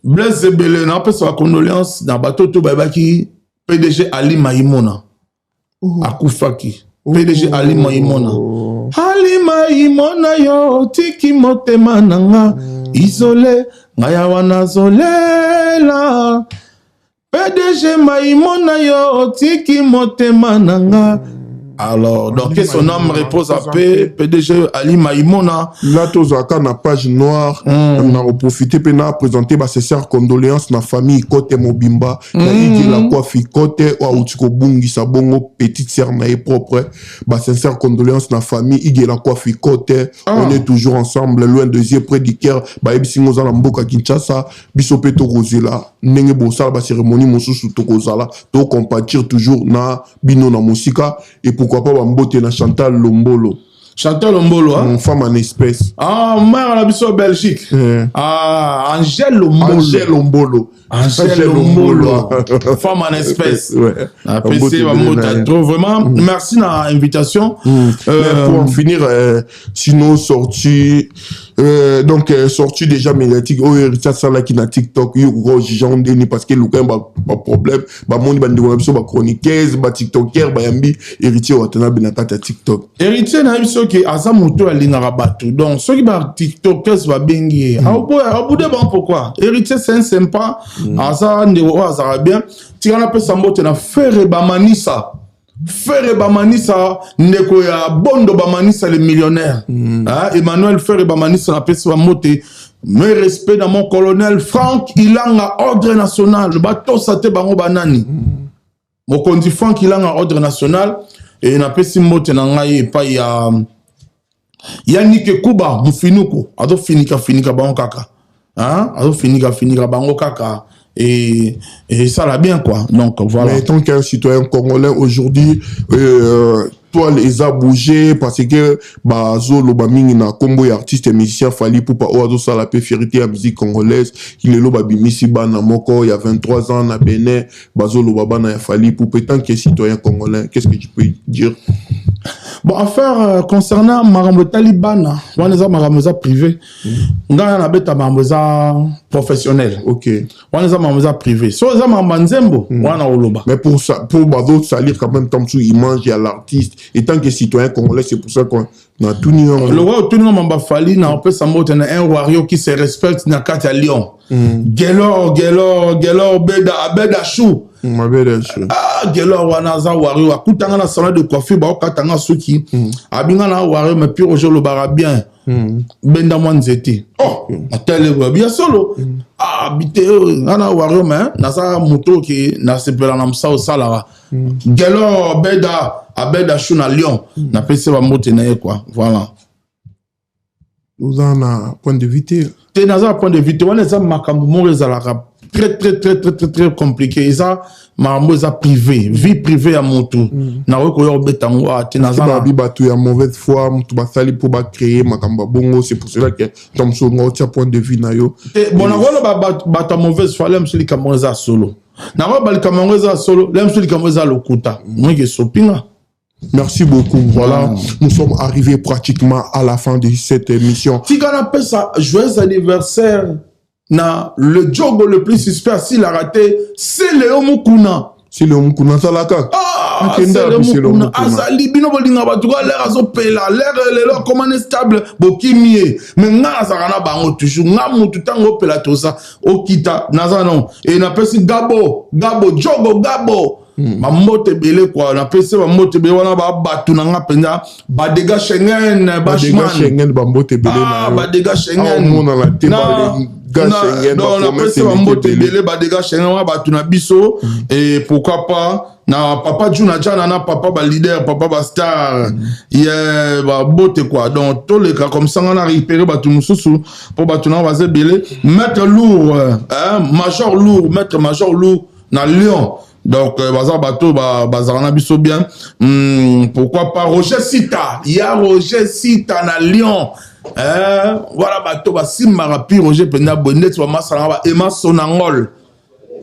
Blaise ebele, napesa bacondoléance na bato to bayebaki PDG Ali Maimona. Akufaki PDG Ali Maimona. Ali Maimona, yo otiki motema na nga isole, ngai awa nazolela. PDG Maimona, yo otiki motema na nga. Alors, donc que son âme repose en paix, PDG Ali Maimona. Là, tozalaka na page noire. Na koprofite mpe na présenter basincère condoléance na famille Kote mobimba na Igela Kwafi Kote, oyo awuti kobungisa bongo petite sœur na ye propre. Basincère condoléance na famille Igela Kwafi Kote. On est toujours ensemble, loin des yeux, près du cœur. Bayebisi ngo oza na mboka Kinshasa, biso mpe tokozela ndenge bosala bacérémonie mosusu, tokozala tokompatir toujours na bino na mosika. Et pourquoi pas bambote na Chantal Lombolo. Chantal Lombolo, hein? Femme en espèce. Ah, mère na biso Belgique. Ah, Angèle Lombolo. Angèle Lombolo. Angèle Lombolo. Femme en espèce. Ouais. APC, bambote trop vraiment. Merci na invitation. Mais pour en finir, sinon sorti, donc sorti déjà médiatique oyo Héritier asalaki na TikTok, yo koka ojuge yango ndeni? Parce que eluka baproblème, bamoni bandeko na biso bachroniqueuse, batiktoker bayambi Héritier Watanabe na kati ya TikTok. Héritier, nayebi soki aza moto oyo alingaka bato, donc soki batiktokers babengi ye, aoboya abude bango. Pourquoi? Héritier, c'est un sympa, aza ndeko oyo azalaka bien. Tika napesa mbote na Frere Bamanisa, Frere Bamanisa, ndeko ya Bondo Bamanisa le millionnaire. Ah, Emmanuel Frere Bamanisa, napesi bambote. Mes respects na mon colonel Frank Ilanga, ordre national. Batosa te bango banani. Mokonzi Franck Ilanga, ordre national, e napesi mbote na ngai epai ya Yannick Kuba Mufinuku, azofinika finika bango kaka, hein, azofinika finika bango kaka et ça la bien quoi. Donc voilà. Mais tant qu'un citoyen congolais aujourd'hui, toile eza bougé parce que bazoloba mingi na kombo ya artiste et musicien Fally Ipupa oyo azosala mpe fierté ya musique congolaise. Lelo babimisi bana moko ya 23 ans na Benin, bazoloba bana ya Fally Ipupa. Tant que citoyen congolais, qu'est-ce que tu peux dire? Bon, affaire concernant makambo etali bana wana, eza makambo eza privé. Ngai nabeta makambo eza professionnel. Wana eza makambo eza privé. So eza makambo ya nzembo wana, oloba. Mais pour ça, pour bazosalir quand même tant image ya l'artiste, et tant que citoyen congolais, c'est pour ça qu'on na tuni yango. Lokwa otuni nga makambo afali, na opesa mbote na un warrior qui se respecte na kati ya Lyon, Gelor, Gelor, Gelor Beda, Abeda Chou. Mabeda Chou. Ah, Gelor wana aza warrior. Akutanga na salon de coiffure, baokatanga suki, abinga na warrior. Mais pire, ojo olobaka bien, benda mwa nzete. Oh, atele bia solo. Ah, bite nga na warrior, mais naza moto oke nasepela na mosala osalaka. Gelor Beda, Abeda Chou na Lyon, napesi bambote na ye quoi, voilà. Oza na point de vue te? Te, naza na point de vue te. Wana eza makambo moko ezalaka très très très très très très compliqué. Eza makambo eza privé, vie privée ya motu. Nakoki koya kobeta yango awa te. Naza na babi bato ya mauvaise foi, moto basali mpo bacréer makambo ya bongo. C'est pour cela que ntango mosusu nga otia point de vue na yo. Te, bon, nakoloba bato ya mauvaise foi le mosusu likambo yango eza solo. Nakoloba likambo yango eza solo le mosusu, likambo eza lokuta, moki esopinga. Merci beaucoup. Voilà, nous sommes arrivés pratiquement à la fin de cette émission. Tika napesa joyeux anniversaire na le jogo le plus suspect, s'il a raté, c'est Léo Mukuna. C'est Léo Mukuna azalaka. Ah, Akenda c'est Léo wapi, Léo Mukuna. Mukuna? Azali bino bolinga bato ka lere azopela lere lelo akoma ne stable, bokimi ye. Mais nga nazalaka na bango toujours. Nga mutu ntango opela toza okita naza non. E napesi Gabo, Gabo Jogo, Gabo bambote ebele quoi. Napesi bambote ebele wana, babato na nga mpenza, badega Schengen. Badega Bashman. Schengen, bambote ebele na Ah, yo. badega Schengen. Aomonana te, badega Schengen. Non, napesi bambote ebele, badega Schengen wana bato na biso. Et pourquoi pas na papa Juna Jana, na papa baleader, papa bastar ye, babote quoi. Donc toleka comme ça, nga na récupéré bato mosusu mpo bato na baza ebele. Maître Lourd, hein, Major Lourd, maître Major Lourd na Lyon. Donc baza bato bazala na biso bien. Pourquoi pas Roger Sita ya Roger Sita na Lyon, eh, voilà bato basimbaka pi Roger mpenza boye ndeti bamasalanga ba Ema Sonangol,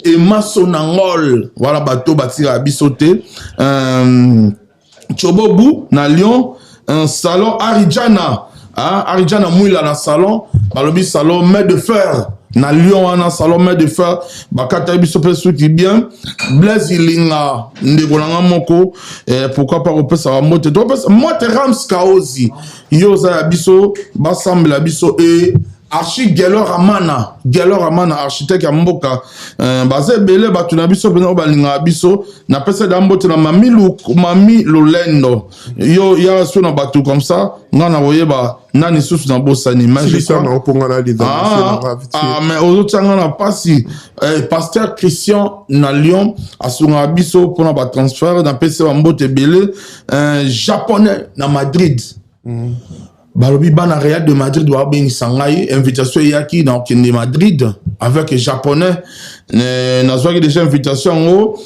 Ema Sonangol. Voilà bato batikaka biso te. Chobobu na Lyon, un salon Arijana, hein, Arijana Mwila na salon, balobi salon Main de Fer na Lyon wana, salon Main de Fer, bakata biso mpe suki bien. Blaise Ilinga, ndeko na nga moko, eh, pourquoi pas kopesaka mbote. Topesa mbote Rams Kaozi, yo oza ya biso, basambela biso. E archi Gelor Amana, Gelor Amana, architecte ya mboka. Baza ebele bato na biso mpenza oyo balingaka biso. Napesa da mbote na mami, mami Lolendo, yo ya so na bato comme ça. Nga na koyeba nani susu nabosani, mais je Silisa na oponga na liza. Ah, ah, mais ozotianga na mpasi. Eh, pasteur Christian na Lyon asungaka biso mpona batransfert, napesi bambote ebele. Eh, japonais na Madrid, balobi bana Real de Madrid babengisa ngai, invitation eyaki na okende Madrid avec japonais. Eh, nazwaki déjà invitation yango.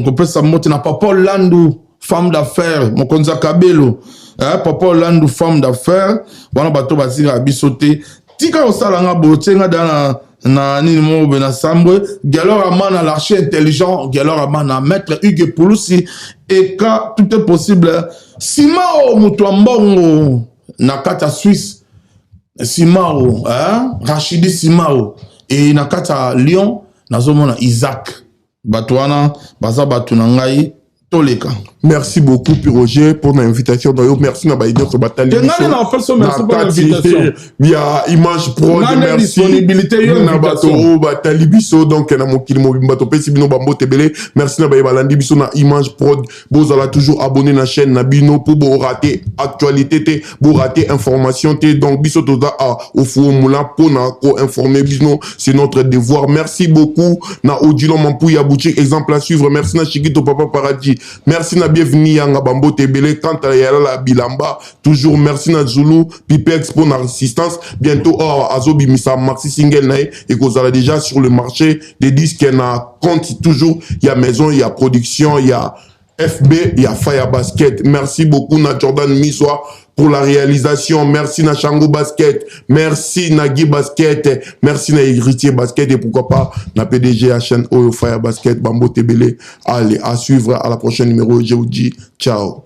Kopesa mbote na papa Landu, femme d'affaires, mokonzi ya Kabelo, eh, papa Landu, femme d'affaires wana, bato batikaka biso te. Tika kosala nga boye, otie nga da na nini moko boye na sambwe. Gelor Amana, l'archi intelligent Gelor Amana, maître Hugues Pulusi eka, tout est possible. Simao, moto ya mbongo na kati ya Suisse, Simao, hein? Rachidi Simao. E na kati ya Lyon nazomona Isaac. Bato wana baza bato na ngai, toleka. Merci beaucoup Piroger pour l'invitation na yo. Merci na baye nyonso batali Te nga nde na opesi yo merci pour l'invitation. Ya image prod Nga nde merci. disponibilité yo Na bato invitation. oyo batali biso donc na mokili mobimba topesi bino bambote ebele. Merci na baye balandi biso na image prod. Bozala toujours abonné na chaîne na bino pour bo rater actualité te, bo rater information te. Donc biso toza a au four au moulin pour na ko informer bino, c'est notre devoir. Merci beaucoup na Odilon Mampouya boutique exemple à suivre. Merci na Chikito Papa Paradis. Merci na bienvenue yanga bambote ebele quant à Yalala Bilamba toujours merci na Zulu Pipex pour na assistance. Bientôt oh azobimisa maxi single na ye ekozala déjà sur le marché des disques na compte toujours il y a maison, il y a production, il y a FB, il y a Fire Basket. Merci beaucoup na Jordan Miswa pour la réalisation. Merci na Chango Basket. Merci na Guy Basket. Merci na Héritier Basket et pourquoi pas na PDG à chaîne Oyo Fire Basket Bambo Tebele. Allez, à suivre à la prochaine numéro. Je vous dis ciao.